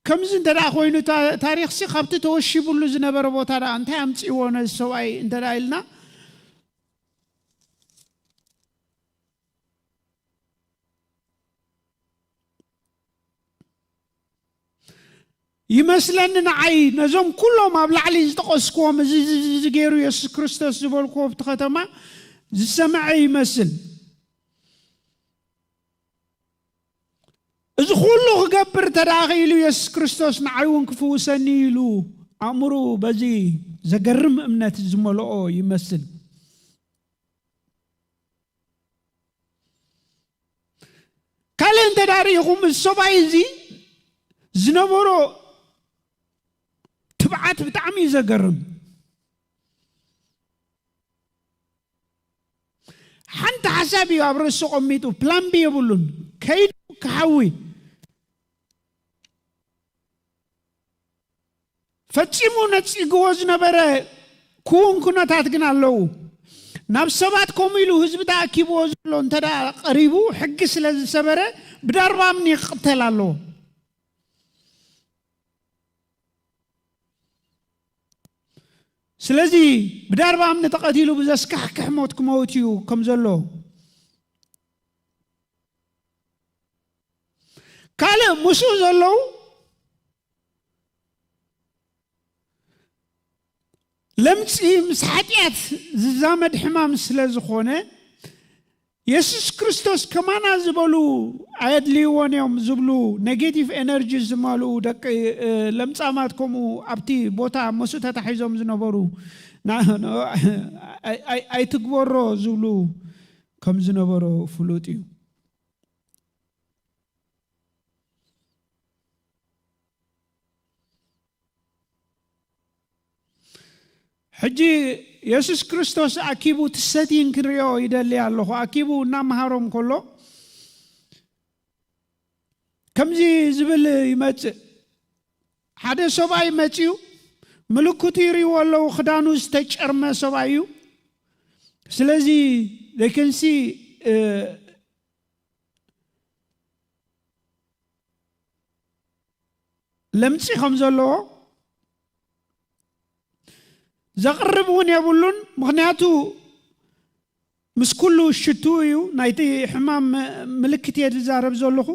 ከምዚ እንተ ደኣ ኮይኑ፣ ታ-፣ ታሪኽሲ ካብቲ ተወሺቡሉ ዝነበረ ቦታ ደኣ እንታይ ኣምጽእዎ ነዚ ሰብኣይ እንተ ደኣ ኢልና፣ ይመስለኒ ንዓይ፣ ነዞም ኩሎም ኣብ ላዕሊ ዝጠቐስክዎም፣ እዚ፣ እዚ፣ እዚ ገይሩ የሱስ ክርስቶስ ዝበልክዎ ኣብቲ ከተማ ዝሰምዐ ይመስል። እዚ ኩሉ ክገብር እንተ ደኣ ኽኢሉ፣ የሱስ ክርስቶስ ንዓይ እውን ክፍውሰኒ ኢሉ፣ ኣእምሮኡ በዚ ዘገርም እምነት ዝመልኦ ይመስል። ካልእ እንተ ደኣ ርኢኹም፣ እዚ ሰብኣይ እዚ ዝነበሮ ትብዓት ብጣዕሚ እዩ ዘገርም። ሓንቲ ሓሳብ እዩ ኣብ ርእሱ ቀሚጡ፣ ፕላን ቢ የብሉን። ከይዱ ክሓዊ ፈጺሙ ነጺግዎ ዝነበረ ክውን ኩነታት ግን ኣለዉ። ናብ ሰባት ከምኡ ኢሉ ህዝቢ ተኣኪብዎ ዘሎ እንተ ደኣ ቀሪቡ፣ ሕጊ ስለ ዝሰበረ፣ ብዳርባ እምኒ ክቕተል ኣለዎ። ስለዚ ብዳርባ እምኒ ተቐቲሉ ብዘስካሕክሕ ሞት ክመውት እዩ ከም ዘሎ። ካልእ ምስኡ ዘለዉ ለምጺ ምስ ሓጢኣት ዝዛመድ ሕማም ስለ ዝኾነ፣ የሱስ ክርስቶስ ከማና ዝበሉ ኣየድልይዎን እዮም ዝብሉ ኔጌቲቭ ኤነርጂ ዝመልኡ ደቂ፣ እ፣ ለምጻማት፣ ከምኡ ኣብቲ ቦታ ምስኡ ተታሒዞም ዝነበሩ ና-፣ ና-፣ ኣይ-፣ ኣይ-፣ ኣይትግበሮ ዝብሉ ከም ዝነበሩ ፍሉጥ እዩ። ሕጂ የሱስ ክርስቶስ ኣኪቡ እቲ ሰቲን ክንሪኦ ይደሊ ኣለኹ። ኣኪቡ እናመሃሮም ከሎ ከምዚ ዝብል ይመጽእ። ሓደ ሰብኣይ መጺኡ፣ ምልክቱ ይርእይዎ ኣለዉ፣ ክዳኑ ዝተጨርመ ሰብኣይ እዩ። ስለዚ they can see፣ እ፣ ለምጺ ከም ዘለዎ ዘቕርብ እውን የብሉን። ምኽንያቱ ምስ ኩሉ ሽቱ እዩ፣ ናይቲ ሕማም ምልክት እየ ዝዛረብ ዘለኹ።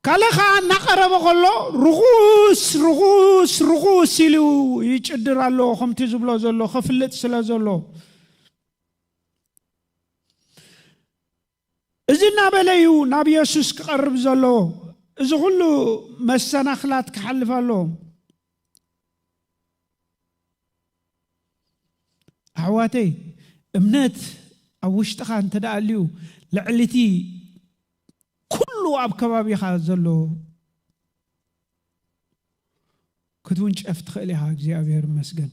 ካልእ ኸዓ እናቐረበ ከሎ ርኹስ፣ ርኹስ፣ ርኹስ ኢሉ ይጭድር ኣሎ፣ ከምቲ ዝብሎ ዘሎ ከፍልጥ ስለ ዘሎ። እዚ እናበለ እዩ ናብ የሱስ ክቐርብ ዘለዎ። እዚ ኩሉ መሰናኽላት ክሓልፍ ኣለዎ። ኣሕዋተይ፣ እምነት ኣብ ውሽጥኻ እንተ ደኣ ኣልዩ፣ ልዕሊ እቲ ኩሉ ኣብ ከባቢኻ ዘሎ ክትውንጨፍ ትኽእል ኢኻ። እግዚኣብሔር ይመስገን።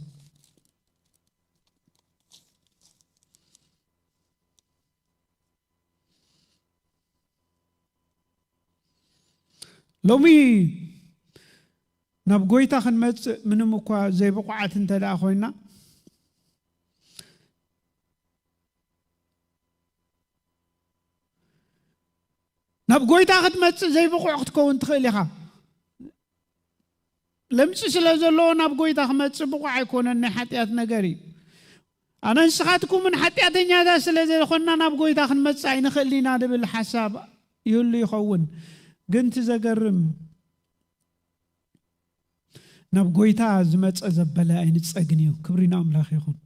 ሎሚ ናብ ጎይታ ክንመጽእ ምንም እኳ ዘይብቑዓት እንተ ደኣ ኮይና፣ ናብ ጎይታ ክትመጽእ ዘይብቑዕ ክትከውን ትኽእል ኢኻ። ለምጺ ስለ ዘለዎ ናብ ጎይታ ክመጽእ ብቑዕ ኣይኮነን፣ ናይ ሓጢኣት ነገር እዩ። ኣነ ንስኻትኩምን ሓጢኣተኛታት ስለ ዝኾንና ናብ ጎይታ ክንመጽእ ኣይንኽእልን ኢና ዝብል ሓሳብ ይህሉ ይኸውን። ግን እቲ ዘገርም፣ ናብ ጎይታ ዝመጸ ዘበለ ኣይንጸግን እዩ። ክብሪ ንኣምላኽ ይኹን።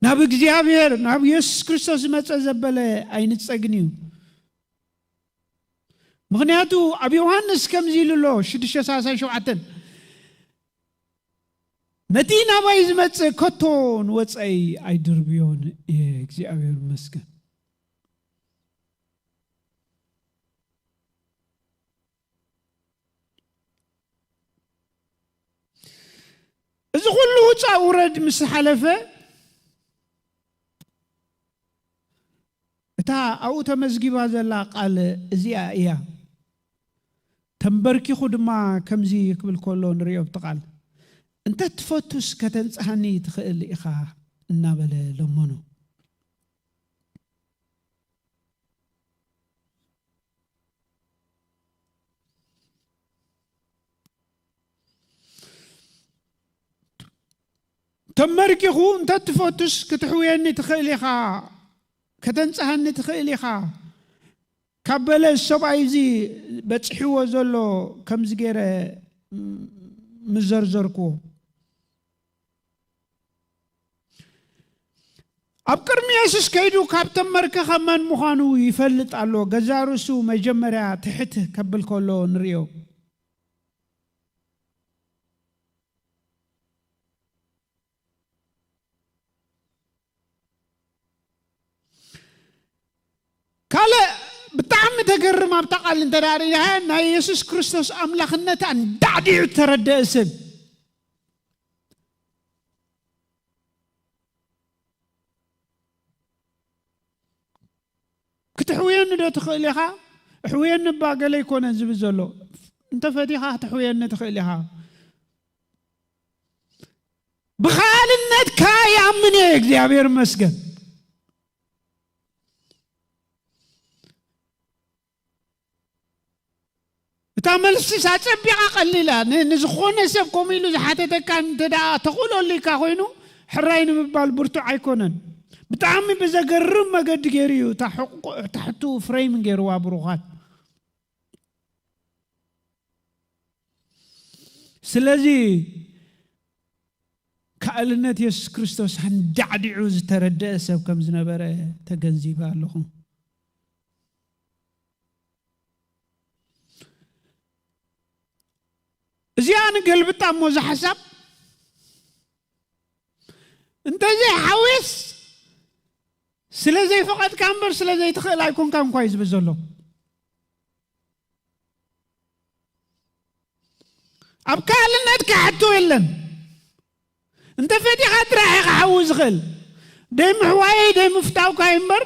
ናብ እግዚኣብሔር፣ ናብ የሱስ ክርስቶስ ዝመጸ ዘበለ ኣይንጸግን እዩ። ምኽንያቱ ኣብ ዮሃንስ ከምዚ ኢሉ ኣሎ፣ ሽዱሽተ ሰላሳ ሸውዓተ፣ "ነቲ ናባይ ዝመጽእ ከቶ ንወጻኢ ኣይድርብዮን እየ፣ እግዚኣብሔር ይመስገን." እዚ ኩሉ ውጻእ ውረድ ምስ ሓለፈ፣ እታ ኣብኡ ተመዝጊባ ዘላ ቃል እዚኣ እያ። ተንበርኪኹ ድማ ከምዚ ክብል ከሎ ንርእዮ ኣብቲ ቃል፣ "እንተ ትፈቱስ ከተንጽሃኒ ትኽእል ኢኻ" እናበለ ለመኖ። ተመርኪኹ፣ "እንተ ትፈቱስ ክትሕውየኒ ትኽእል ኢኻ፣ ከተንጽሃኒ ትኽእል ኢኻ፣ ካብ በለ ሰብኣይ እዚ በጽሕዎ ዘሎ ከምዚ ገይረ ምዘርዘርክዎ። ኣብ ቅድሚ የሱስ ከይዱ ካብ ተመርከኸ መን ምዃኑ ይፈልጥ ኣሎ። ገዛ ርእሱ መጀመርያ ትሕት ከብል ከሎ ንርእዮ። ካልእ ብጣዕሚ ተገርም ኣብታ ቃል እንተ ደኣ ርኢኻ፣ ናይ የሱስ ክርስቶስ ኣምላኽነት ኣንዳዕዲዑ እተረደአ ሰብ። ክትሕውየኒ ዶ ትኽእል ኢኻ? እሕውየኒ እባ ገለ ኣይኮነን ዝብል ዘሎ። እንተ ፈቲኻ ክትሕውየኒ ትኽእል ኢኻ። ብኻልነትካ ይኣምን እየ፣ እግዚኣብሔር ይመስገን። እታ መልስስ ኣጸቢቓ ቀሊላ። ን-፣ ንዝኾነ ሰብ ከምኡ ኢሉ ዝሓተተካ እንተ ደኣ ተኽእሎ ኣልካ ኮይኑ፣ ሕራይ ንምባል ብርቱዕ ኣይኮነን። ብጣዕሚ ብዘገርም መገዲ ገይሩ እዩ እታ ሕቁ-፣ እታ ሕቱ ፍሬም ገይርዋ ብሩኻት። ስለዚ ከኣልነት የሱስ ክርስቶስ ኣንዳዕዲዑ ዝተረደአ ሰብ ከም ዝነበረ ተገንዚበ ኣለኹ። እዚኣ ንገልብጣ እሞ፣ እዛ ሓሳብ እንተዘይሓውየስ፣ ስለ ዘይፈቐድካ እምበር ስለ ዘይትኽእል ኣይኮንካን እኳ እዩ ዝብል ዘሎ። ኣብ ካልነትካ ሕቶ የለን። እንተ ፈቲኻ ጥራሕ ኢኻ ሓዊ ዝኽእል። ደይ ምሕዋየይ፣ ደይ ምፍታውካ እዩ እምበር፣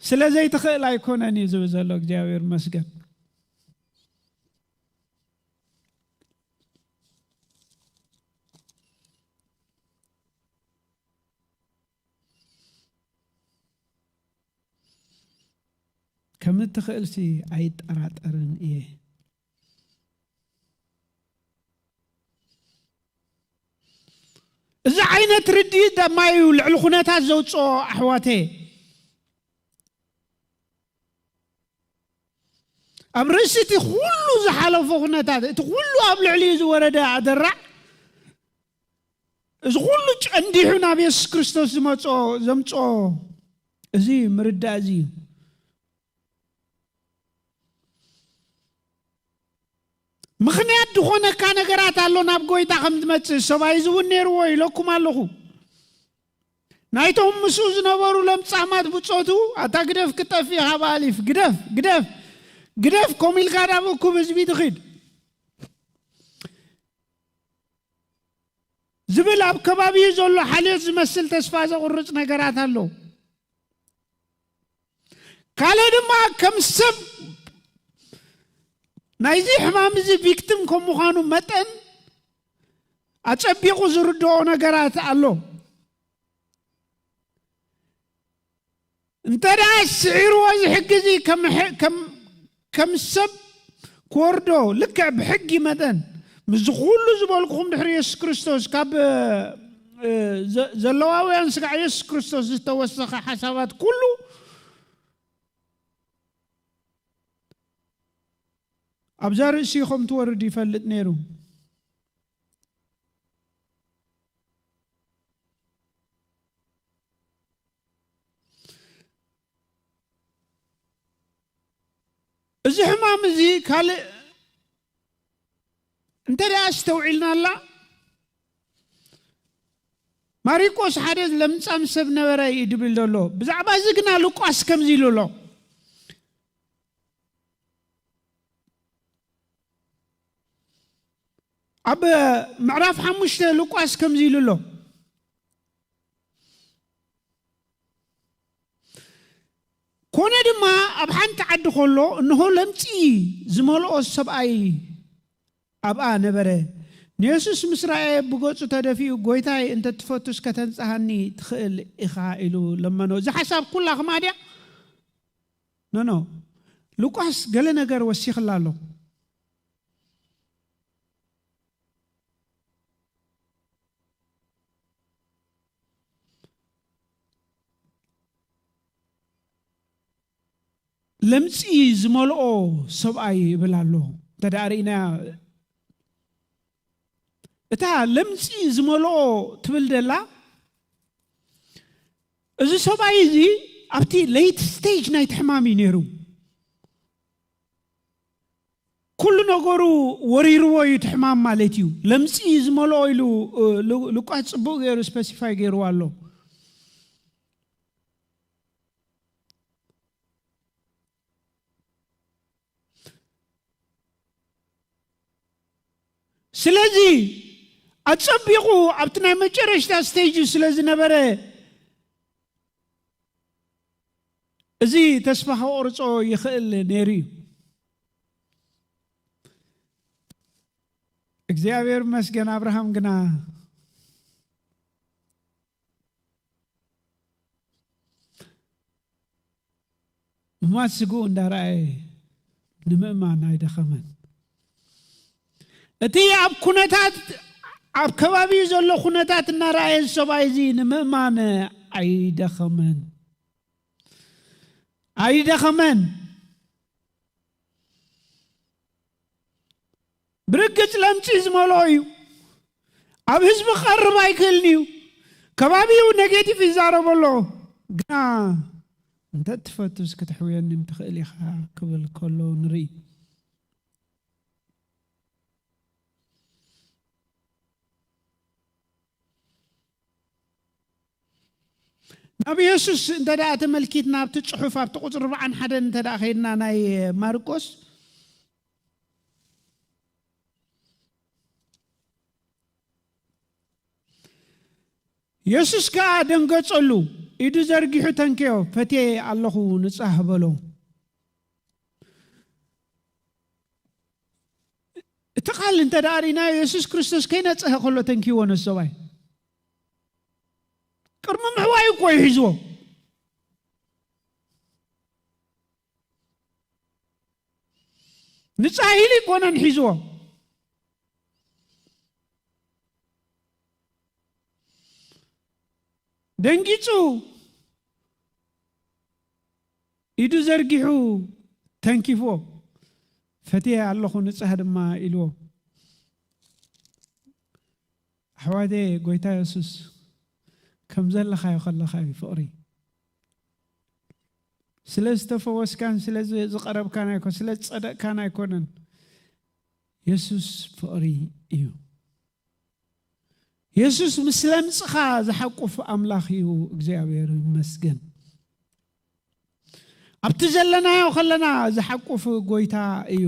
ስለ ዘይትኽእል ኣይኮነን እዩ ዝብል ዘሎ። እግዚኣብሔር ይመስገን። ከም እትኽእልሲ ኣይጠራጠርን እየ። እዚ ዓይነት ርድኢት ደማ እዩ ልዕሊ ኩነታት ዘውፅኦ፣ ኣሕዋተየ። ኣብ ርእሲ እቲ ኩሉ ዝሓለፎ ኩነታት፣ እቲ ኩሉ ኣብ ልዕሊኡ ዝወረደ ኣደራዕ፣ እዚ ኩሉ ጨንዲሑ ናብ የሱስ ክርስቶስ ዝመጾ፣ ዘምጾ፣ እዚ ምርዳእ እዚ እዩ። ምኽንያት ዝኾነካ ነገራት ኣሎ ናብ ጎይታ ከም ዝመጽእ። ሰብኣይ እዚ እውን ነይርዎ ኢለኩም ኣለኹ። ናይቶም ምስኡ ዝነበሩ ለምጻማት ብጾቱ፣ "ኣታ ግደፍ ክትጠፍእ ኢኻ በኣሊፍ፣ ግደፍ፣ ግደፍ፣ ግደፍ፣ ከምኡ ኢልካ ናብ እኩብ ህዝቢ ትኺድ" ዝብል ኣብ ከባቢኡ ዘሎ ሓልዮት ዝመስል ተስፋ ዘቑርጽ ነገራት ኣሎ። ካልእ ድማ ከም ሰብ ናይዚ ሕማም እዚ ቪክቲም ከም ምዃኑ መጠን ኣጸቢቑ ዝርድኦ ነገራት ኣሎ። እንተ ደኣ ስዒርዎ እዚ ሕጊ እዚ ከም ሕ-፣ ከም፣ ከም ሰብ ክወርዶ ልክዕ ብሕጊ መጠን ምስዚ ኩሉ ዝበልኩኹም ድሕሪ የሱስ ክርስቶስ ካብ፣ እ፣ ዘ-፣ ዘለዋውያን ስጋዕ የሱስ ክርስቶስ ዝተወሰኸ ሓሳባት ኩሉ ኣብዛ ርእሲ ከም ትወርድ ይፈልጥ ነይሩ። እዚ ሕማም እዚ ካልእ እንተ ደኣ ኣስተውዒልናላ፣ ማሪቆስ ሓደ ለምጻም ሰብ ነበረ እዩ ድብል ዘሎ። ብዛዕባ እዚ ግና ሉቃስ ከምዚ ኢሉ ኣሎ። ኣብ ምዕራፍ ሓሙሽተ ሉቃስ ከምዚ ኢሉ ኣሎ። ኮነ ድማ ኣብ ሓንቲ ዓዲ ከሎ፣ እንሆ ለምጺ ዝመልኦ ሰብኣይ ኣብኣ ነበረ። ንየሱስ ምስ ረኣየ ብገጹ ተደፊኡ፣ "ጐይታይ፣ እንተ ትፈቱስ ከተንጽሃኒ ትኽእል ኢኻ" ኢሉ ለመኖ። እዚ ሓሳብ ኩላ ከማ ድያ? ኖ፣ ኖ። ሉቃስ ገለ ነገር ወሲኽላ ኣሎ። ለምጺ ዝመልኦ ሰብኣይ ይብል ኣሎ። እንተ ደኣ ርኢና፣ እታ ለምጺ ዝመልኦ ትብል ደላ፣ እዚ ሰብኣይ እዚ ኣብቲ ሌት ስቴጅ ናይቲ ሕማም እዩ ነይሩ። ኩሉ ነገሩ ወሪርዎ እዩ እቲ ሕማም ማለት እዩ። ለምጺ ዝመልኦ ኢሉ፣ እ፣ ሉ-፣ ሉቃስ ጽቡቕ ገይሩ ስፐሲፋይ ገይርዎ ኣሎ። ስለዚ ኣጸቢቑ ኣብቲ ናይ መጨረሽታ ስቴጅ ስለ ዝነበረ፣ እዚ ተስፋ ከቑርጾ ይኽእል ነይሩ እዩ። እግዚኣብሔር ይመስገን፣ ኣብርሃም ግና ምማት ስግኡ እንዳረኣየ ንምእማን ኣይደኸመን። እቲ ኣብ ኩነታት፣ ኣብ ከባቢኡ ዘሎ ኩነታት እናረኣየ ሰብኣይ እዚ ንምእማን ኣይደኸመን። ኣይደኸመን። ብርግጽ ለምጺ ዝመልኦ እዩ። ኣብ ህዝቢ ክቐርብ ኣይክእልን እዩ። ከባቢኡ ኔጌቲቭ ይዛረቦ ኣሎ። ግና፣ "እንተ ትፈቱስ ክትሕውየኒ ትኽእል ኢኻ" ክብል ከሎ ንርኢ። ናብ የሱስ እንተ ደኣ ተመልኪትና፣ ኣብቲ ጽሑፍ፣ ኣብቲ ቁጽሪ ኣርባዓን ሓደን እንተ ደኣ ኸይድና፣ ናይ ማርቆስ፣ የሱስ ከኣ ደንገጸሉ፣ ኢዱ ዘርጊሑ ተንከዮ፣ "ፈትየ ኣለኹ፣ ንጻህ" በሎ። እቲ ቃል እንተ ደኣ ርኢናዮ፣ የሱስ ክርስቶስ ከይነጽሀ ከሎ ተንኪዎ ነዚ ሰብኣይ። ቅድሚ ምሕዋዩ እኮ እዩ ሒዝዎ። ንጻህ ኢሉ ኣይኮነን ሒዝዎ። ደንጊጹ ኢዱ ዘርጊሑ ተንኪፍዎ፣ "ፈትየ ኣለኹ፣ ንጻህ ድማ" ኢልዎ። ኣሕዋተየ፣ ጎይታ የሱስ ከም ዘለኻዮ ከለኻ እዩ ፍቕሪ። ስለ ዝተፈወስካን ስለ ዝ-፣ ዝቐረብካን ኣይኮ-፣ ስለ ዝጸደቕካን ኣይኮነን። የሱስ ፍቕሪ እዩ። የሱስ ምስ ለምጽኻ ዝሓቁፍ ኣምላኽ እዩ። እግዚኣብሔር ይመስገን። ኣብቲ ዘለናዮ ከለና ዝሓቁፍ ጎይታ እዩ።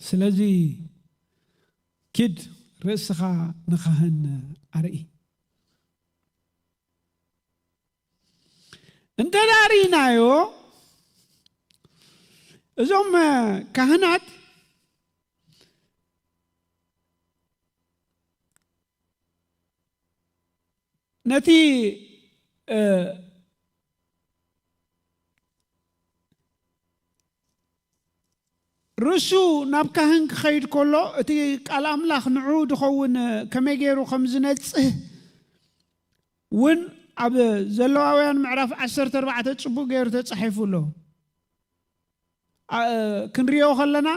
ስለዚ ኪድ ርእስኻ ንኻህን ኣርኢ። እንተ ደኣ ርኢናዮ፣ እዞም ካህናት ነቲ፣ እ፣ ርእሱ ናብ ካህን ክኸይድ ከሎ፣ እቲ ቃል ኣምላኽ ንዕኡ ድኸውን ከመይ ገይሩ ከም ዝነጽህ እውን ኣብ ዘለዋውያን ምዕራፍ ዓሰርተ ኣርባዕተ ጽቡቕ ገይሩ ተጻሒፉ ኣሎ። ኣ-፣ ክንሪኦ ከለና፣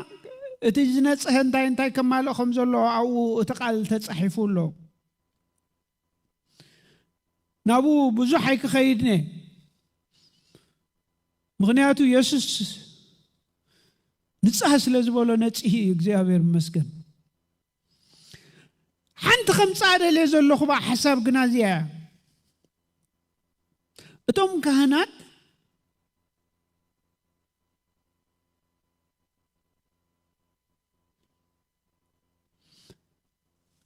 እቲ ዝነጽሀ እንታይ እንታይ ከማልእ ከም ዘለዎ ኣብኡ እቲ ቃል ተጻሒፉ ኣሎ። ናብኡ ብዙሕ ኣይክኸይድን እየ። ምኽንያቱ የሱስ ንጻህ ስለ ዝበሎ ነጺህ እዩ። እግዚኣብሔር ይመስገን። ሓንቲ ከምጽኣ ደልየ ዘለኹ ብኣ ሓሳብ ግና እዚኣ እያ። እቶም ካህናት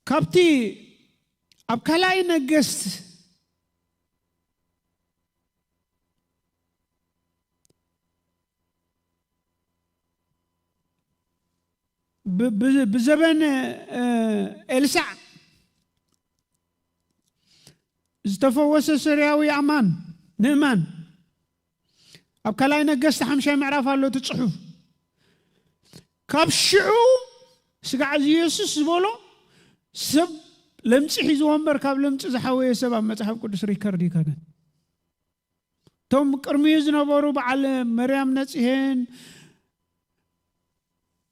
ካብቲ ኣብ ካልኣይ ነገስት ብ-፣ ብ-፣ ብዘበን፣ እ፣ ኤልሳዕ ዝተፈወሰ ሶርያዊ ኣማን፣ ንእማን፣ ኣብ ካልኣይ ነገስት ሓምሻይ ምዕራፍ ኣሎ እቲ ጽሑፍ። ካብ ሽዑ ስጋዕ እዚ የሱስ ዝበሎ ሰብ ለምጺ ሒዝዎ እምበር ካብ ለምጺ ዝሓወየ ሰብ ኣብ መጽሓፍ ቅዱስ ሪከርድ ይከነን። እቶም ቅድሚኡ ዝነበሩ በዓል መርያም ነጽሄን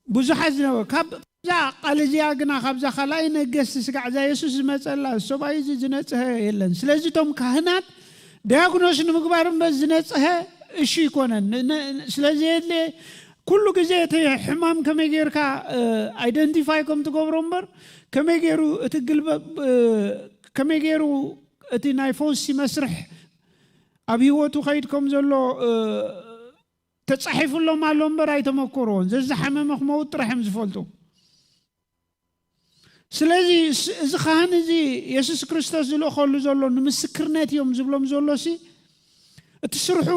ብዙሓት ዝነበሩ ካብዛ ቃል እዚኣ ግና ካብዛ ካልኣይ ነገስቲ ስጋዕ እዛ የሱስ ዝመጸላ ሰብኣይ እዚ ዝነጽሀ የለን። ስለዚ እቶም ካህናት ዲያግኖስ ንምግባር እምበር ዝነጽሀ እሺ ይኮነን። ን- ን- ስለዚ የድልየ ኩሉ ግዜ እቲ ሕማም ከመይ ጌርካ ኣይደንቲፋይ ከም ትገብሮ እምበር ከመይ ገይሩ እቲ ግልበ እ፣ ከመይ ገይሩ እቲ ናይ ፈውሲ መስርሕ ኣብ ህይወቱ ከይድ ከም ዘሎ እ፣ ተጻሒፉሎም ኣሎ እምበር ኣይተመኮርዎን። ዘዝሓመመ ክመውት ጥራሕ እዮም ዝፈልጡ። ስለዚ ስ- እዚ ካህን እዚ የሱስ ክርስቶስ ዝልእኸሉ ዘሎ ንምስክርነት እዮም ዝብሎም ዘሎ ሲ እቲ ስርሑ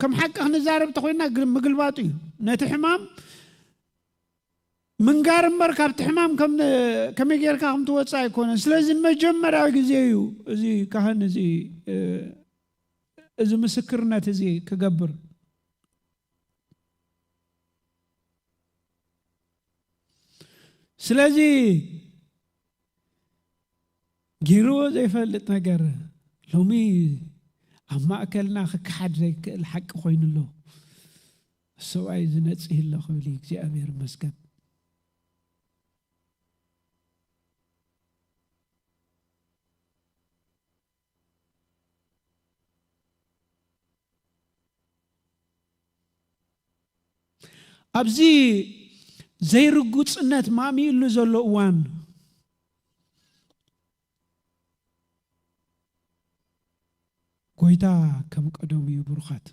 ከም ሓቂ ክንዛረብ ተኮይና ግ- ምግልባጡ እዩ። ነቲ ሕማም ምንጋር እምበር ካብቲ ሕማም ከም- ከመይ ጌርካ ከም ትወፅእ ኣይኮነን። ስለዚ ንመጀመርያ ግዜ እዩ እዚ ካህን እዚ እ፣ እዚ ምስክርነት እዚ ክገብር። ስለዚ ገይርዎ ዘይፈልጥ ነገር ሎሚ ኣብ ማእከልና ክከሓድ ዘይክእል ሓቂ ኮይኑ ኣሎ። ሰብኣይ ዝነጽህ ኣሎ ክብል እዩ። እግዚኣብሔር ይመስገን። ኣብዚ ዘይርጉጽነት ማእሚኡሉ ዘሎ እዋን ጎይታ ከም ቀደሙ እዩ። ብሩኻት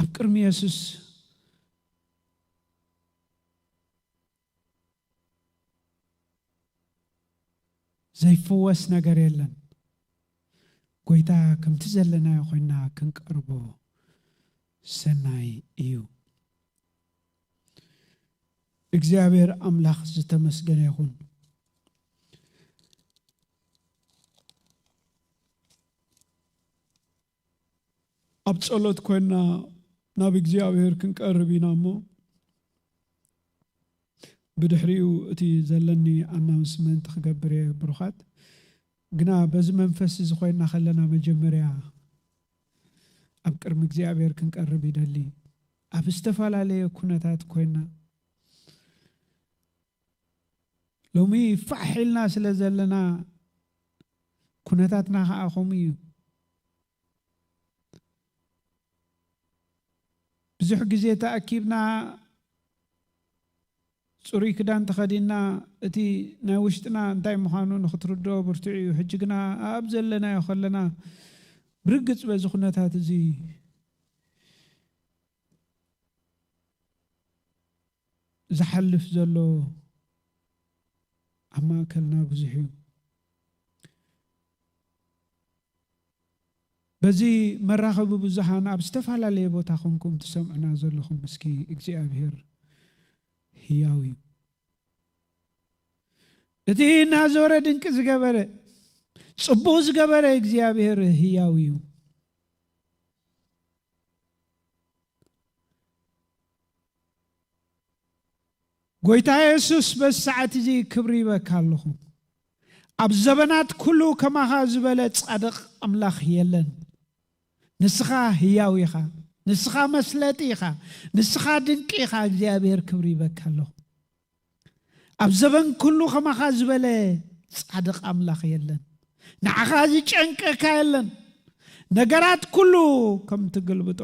ኣብ ቅድሚ የሱስ ዘይፍወስ ነገር የለን። ጎይታ ከምቲ ዘለናዮ ኮይና ክንቀርቦ ሰናይ እዩ። እግዚኣብሔር ኣምላኽ ዝተመስገነ ይኹን። ኣብ ጸሎት ኮይና ናብ እግዚኣብሔር ክንቀርብ ኢና እሞ ብድሕሪኡ እቲ ዘለኒ ኣናውንስመንት ክገብር እየ። ብሩኻት ግና በዚ መንፈስ እዚ ኮይና ከለና መጀመርያ ኣብ ቅድሚ እግዚኣብሔር ክንቀርብ ይደሊ። ኣብ ዝተፈላለየ ኩነታት ኮይና ሎሚ ፋሕ ኢልና ስለ ዘለና ኩነታትና ከዓ ከምኡ እዩ። ብዙሕ ግዜ ተኣኪብና ጽሩይ ክዳን ተኸዲንና እቲ ናይ ውሽጥና እንታይ ምዃኑ ንክትርድኦ ብርቱዕ እዩ። ሕጂ ግና ኣብ ዘለናዮ ከለና ብርግጽ በዚ ኩነታት እዚ ዝሓልፍ ዘሎ ኣብ ማእከልና ብዙሕ እዩ። በዚ መራኸቢ ብዙሃን ኣብ ዝተፈላለየ ቦታ ኮንኩም ትሰምዑና ዘለኹም እስኪ እግዚኣብሔር ህያው እዩ። እቲ እናዞረ ድንቂ ዝገበረ ጽቡቕ ዝገበረ እግዚኣብሔር ህያው እዩ። ጎይታ የሱስ በዚ ሰዓት እዚ ክብሪ ይበካ ኣለኹ። ኣብ ዘበናት ኩሉ ከማኻ ዝበለ ጻድቕ ኣምላኽ የለን። ንስኻ ህያው ኢኻ። ንስኻ መስለጢ ኢኻ። ንስኻ ድንቂ ኢኻ። እግዚኣብሔር ክብሪ ይበካ ኣለኹ። ኣብ ዘበን ኩሉ ከማኻ ዝበለ ጻድቕ ኣምላኽ የለን። ንዓኻ ዝጨንቀካ የለን። ነገራት ኩሉ ከም ትግልብጦ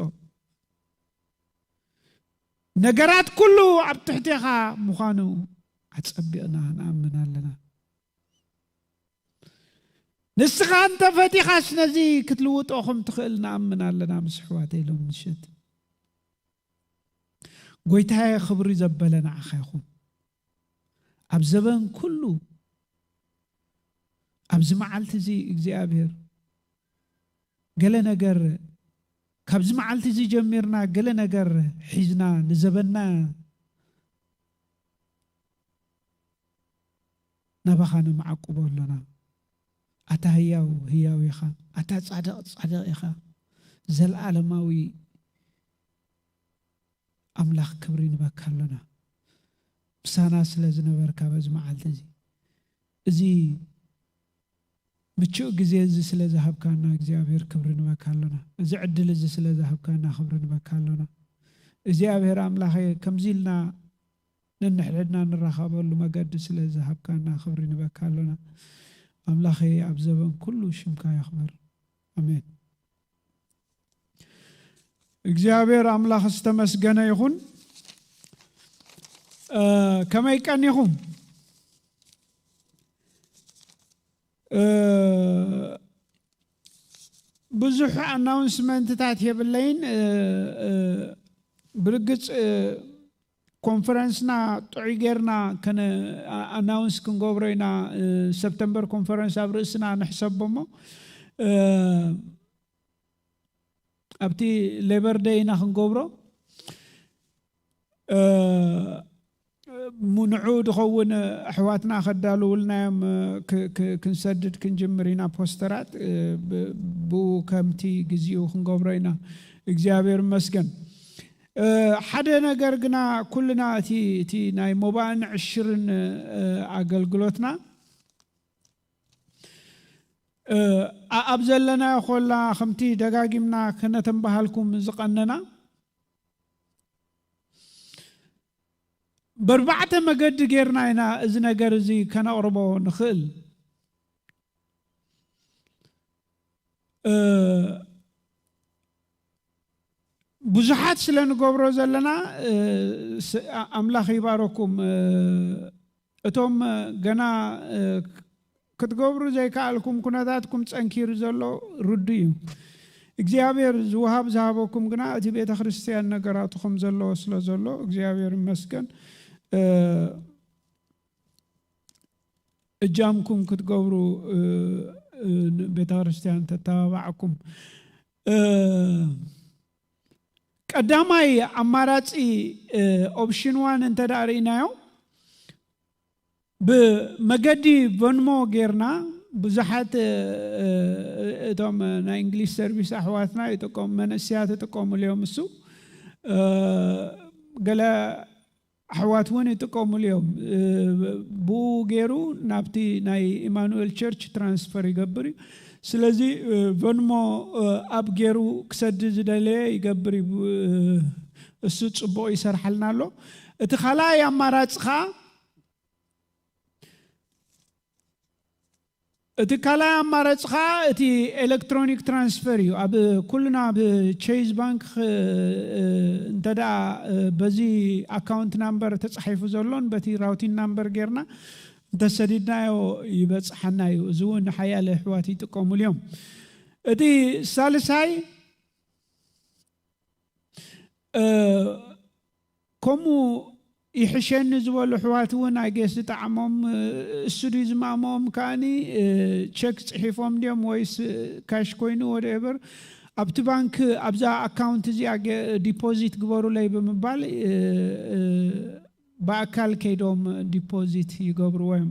ነገራት ኩሉ ኣብ ትሕቴኻ ምዃኑ ኣጸቢቕና ንኣምን ኣለና። ንስኻ እንተ ፈቲኻስ ነዚ ክትልውጦ ከም ትኽእል ንኣምን ኣለና ምስ ኣሕዋተይ ሎም ምሸት። ጎይታየ ክብሪ ዘበለ ንዓኻ ይኹን። ኣብ ዘበን ኩሉ ኣብዚ መዓልቲ እዚ እግዚኣብሔር ገለ ነገር ካብዚ መዓልቲ እዚ ጀሚርና ገለ ነገር ሒዝና ንዘበንና ናባኻ ነማዕቁቦ ኣሎና። ኣታ ህያው ህያው ኢኻ፣ ኣታ ጻድቕ ጻድቕ ኢኻ፣ ዘለኣለማዊ ኣምላኽ ክብሪ ንበካ ኣሎና። ምሳና ስለ ዝነበርካ በዚ መዓልቲ እዚ፣ እዚ ምቹእ ግዜ እዚ ስለ ዝሃብካና እግዚኣብሔር ክብሪ ንበካ ኣሎና። እዚ ዕድል እዚ ስለ ዝሃብካና ክብሪ ንበካ ኣሎና። እግዚኣብሔር ኣምላኸ፣ ከምዚ ኢልና ነንሕድሕድና ንራኸበሉ መገዲ ስለ ዝሃብካና ክብሪ ንበካ ኣሎና። ኣምላኸ፣ ኣብ ዘበን ኩሉ ሽምካ ይኽበር። ኣሜን። እግዚኣብሔር ኣምላኽ ዝተመስገነ ይኹን። እ፣ ከመይ ቀኒኹም? እ፣ ብዙሕ ኣናውንስመንትታት የብለይን። እ፣ እ፣ ብርግጽ፣ እ፣ ኮንፈረንስና ጥዑይ ጌርና ከነ-፣ ኣ-፣ ኣናውንስ ክንገብሮ ኢና። እ፣ ሰፕተምበር ኮንፈረንስ ኣብ ርእስና ንሕሰቦ እሞ፣ እ፣ ኣብቲ ሌበር ደይ ኢና ክንገብሮ። እ፣ ሙ-፣ ንዕኡ ዝኸውን ኣሕዋትና ከዳልውልና እዮም። እ፣ ክ-፣ ክ-፣ ክንሰድድ ክንጅምር ኢና ፖስተራት። እ፣ ብ-፣ ብኡ ከምቲ ግዜኡ ክንገብሮ ኢና። እግዚኣብሔር ይመስገን። እ፣ ሓደ ነገር ግና ኩልና እቲ፣ እቲ ናይ ሞባእን ዕሽርን፣ እ፣ ኣገልግሎትና፣ እ፣ ኣ-፣ ኣብ ዘለናዮ ኮላ ከምቲ ደጋጊምና ከነተንበሃልኩም ዝቐነና፣ በርባዕተ መገዲ ጌርና ኢና እዚ ነገር እዚ ከነቕርቦ ንኽእል። እ፣ ብዙሓት ስለ ንገብሮ ዘለና፣ እ፣ ስ-፣ ኣ-፣ ኣምላኽ ይባረኩም። እ፣ እቶም፣ እ፣ ገና፣ እ፣ ክትገብሩ ዘይከኣልኩም ኩነታትኩም ጸንኪሩ ዘሎ ርዱእ እዩ። እግዚኣብሔር ዝወሃብ ዝሃበኩም ግና እቲ ቤተ ክርስቲያን ነገራቱ ከም ዘለዎ ስለ ዘሎ እግዚኣብሔር ይመስገን። እ፣ እጃምኩም ክትገብሩ፣ እ፣ እ፣ ቤተ ክርስቲያን ተተባባዕኩም። እ፣ ቀዳማይ ኣማራጺ፣ እ፣ ኦፕሽን ዋን እንተ ደኣ ርኢናዮ፣ ብመገዲ ቨንሞ ጌርና ብዙሓት፣ እ፣ እ፣ እቶም ናይ እንግሊሽ ሰርቪስ ኣሕዋትና ይጥቀሙ፣ መንእሰያት ይጥቀሙሉ እዮም። እሱ፣ እ፣ ገለ ኣሕዋት እውን ይጥቀሙሉ እዮም። እ፣ ብኡ ገይሩ ናብቲ ናይ ኢማኑኤል ቸርች ትራንስፈር ይገብር እዩ። ስለዚ፣ እ፣ ቨንሞ፣ እ፣ ኣብ ገይሩ ክሰዲ ዝደለየ ይገብር እዩ። እ፣ እሱ ጽቡቕ ይሰርሓልና ኣሎ። እቲ ካልኣይ ኣማራጺ ኸኣ፣ እቲ ካልኣይ ኣማራጺ ኸኣ እቲ ኤሌክትሮኒክ ትራንስፈር እዩ። ኣብ ኩልና ብቼዝ ባንክ ኽ-፣ እ፣ እንተ ደኣ፣ እ፣ በዚ ኣካውንት ናምበር ተጻሒፉ ዘሎን በቲ ራውቲን ናምበር ጌርና እንተሰዲድናዮ ይበጽሓና እዩ። እዚ እውን ሓያለ ኣሕዋት ይጥቀሙሉ እዮም። እቲ ሳልሳይ፣ እ፣ ከምኡ ይሕሸኒ ዝበሉ ኣሕዋት እውን፣ ኣይ ጌስ፣ ዝጠዓሞም፣ እ፣ እሱ ድዩ ዝማእምኦም ከኣኒ፣ እ፣ ቸክ ጽሒፎም ድዮም ወይስ፣ እ፣ ካሽ ኮይኑ፣ ወደኤቨር፣ ኣብቲ ባንክ፣ ኣብዛ ኣካውንት እዚኣ ገ-፣ ዲፖዚት ግበሩለይ ብምባል፣ እ፣ እ፣ ብኣካል ከይዶም ዲፖዚት ይገብርዎ እዮም።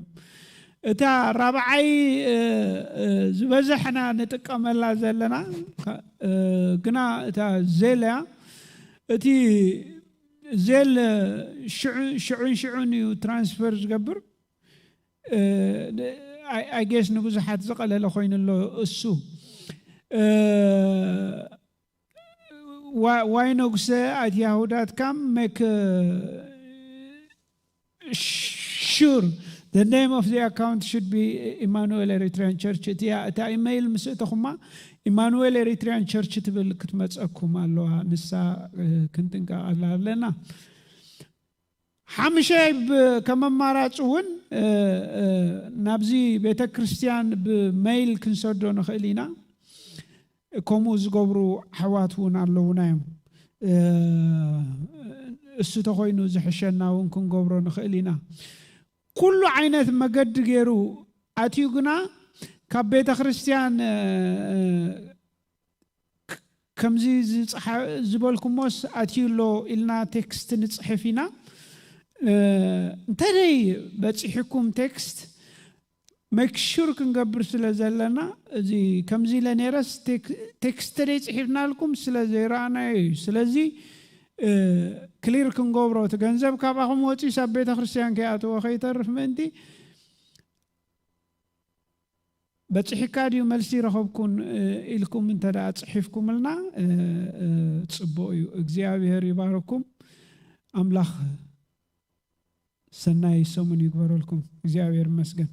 እታ ራብዓይ፣ እ፣ እ፣ ዝበዝሕና ንጥቀመላ ዘለና፣ እ፣ ግና እታ ዜል እያ። እቲ ዜል ሽዑ-፣ ሽዑን ሽዑን እዩ ትራንስፈር ዝገብር። እ፣ ን-፣ ኣይ-፣ ኣይ ጌስ ንብዙሓት ዝቐለለ ኮይኑ ኣሎ እሱ። እ፣ Why, why ንጉሰ at yahoo dot com make, uh, sure the name of the account should be Emmanuel Eritrean Church? እቲያ፣ እታ ኢሜይል ምስ እተኹማ ኢማኑኤል ኤሪትሪያን ቸርች ትብል ክትመጸኩም ኣለዋ። ንሳ፣ እ፣ ክንጥንቀቐላ ኣለና። ሓምሻይ ብ-፣ ከም ኣማራጺ እውን፣ እ፣ እ፣ ናብዚ ቤተ ክርስቲያን ብመይል ክንሰዶ ንኽእል ኢና። ከምኡ ዝገብሩ ኣሕዋት እውን ኣለዉና እዮም። እ፣ እሱ ተኾይኑ ዝሕሸና እውን ክንገብሮ ንኽእል ኢና። ኩሉ ዓይነት መገዲ ገይሩ ኣትዩ ግና ካብ ቤተ ክርስቲያን፣ እ፣ እ፣ ክ-፣ ከምዚ ዝጽሓ-፣ ዝበልኩሞስ ኣትዩ ኣሎ ኢልና ቴክስት ንጽሕፍ ኢና። እ፣ እንተደይ በጺሕኩም ቴክስት፣ ሜክ ሹር ክንገብር ስለ ዘለና፣ እዚ ከምዚ ኢለ ነይረስ ቴክ-፣ ቴክስት ደይ ጽሒፍናልኩም ስለ ዘይረኣናዮ እዩ። ስለዚ ክሊር ክንገብሮ፣ እቲ ገንዘብ ካባኹም ወፂስ ኣብ ቤተ ክርስቲያን ከይኣተወ ከይተርፍ ምእንቲ በፂሕካ ድዩ መልሲ ረኸብኩን ኢልኩም እንተ ደኣ ፅሒፍኩምልና ፅቡቅ እዩ። እግዚኣብሔር ይባርኩም። ኣምላኽ ሰናይ ሰሙን ይግበረልኩም። እግዚኣብሔር ይመስገን።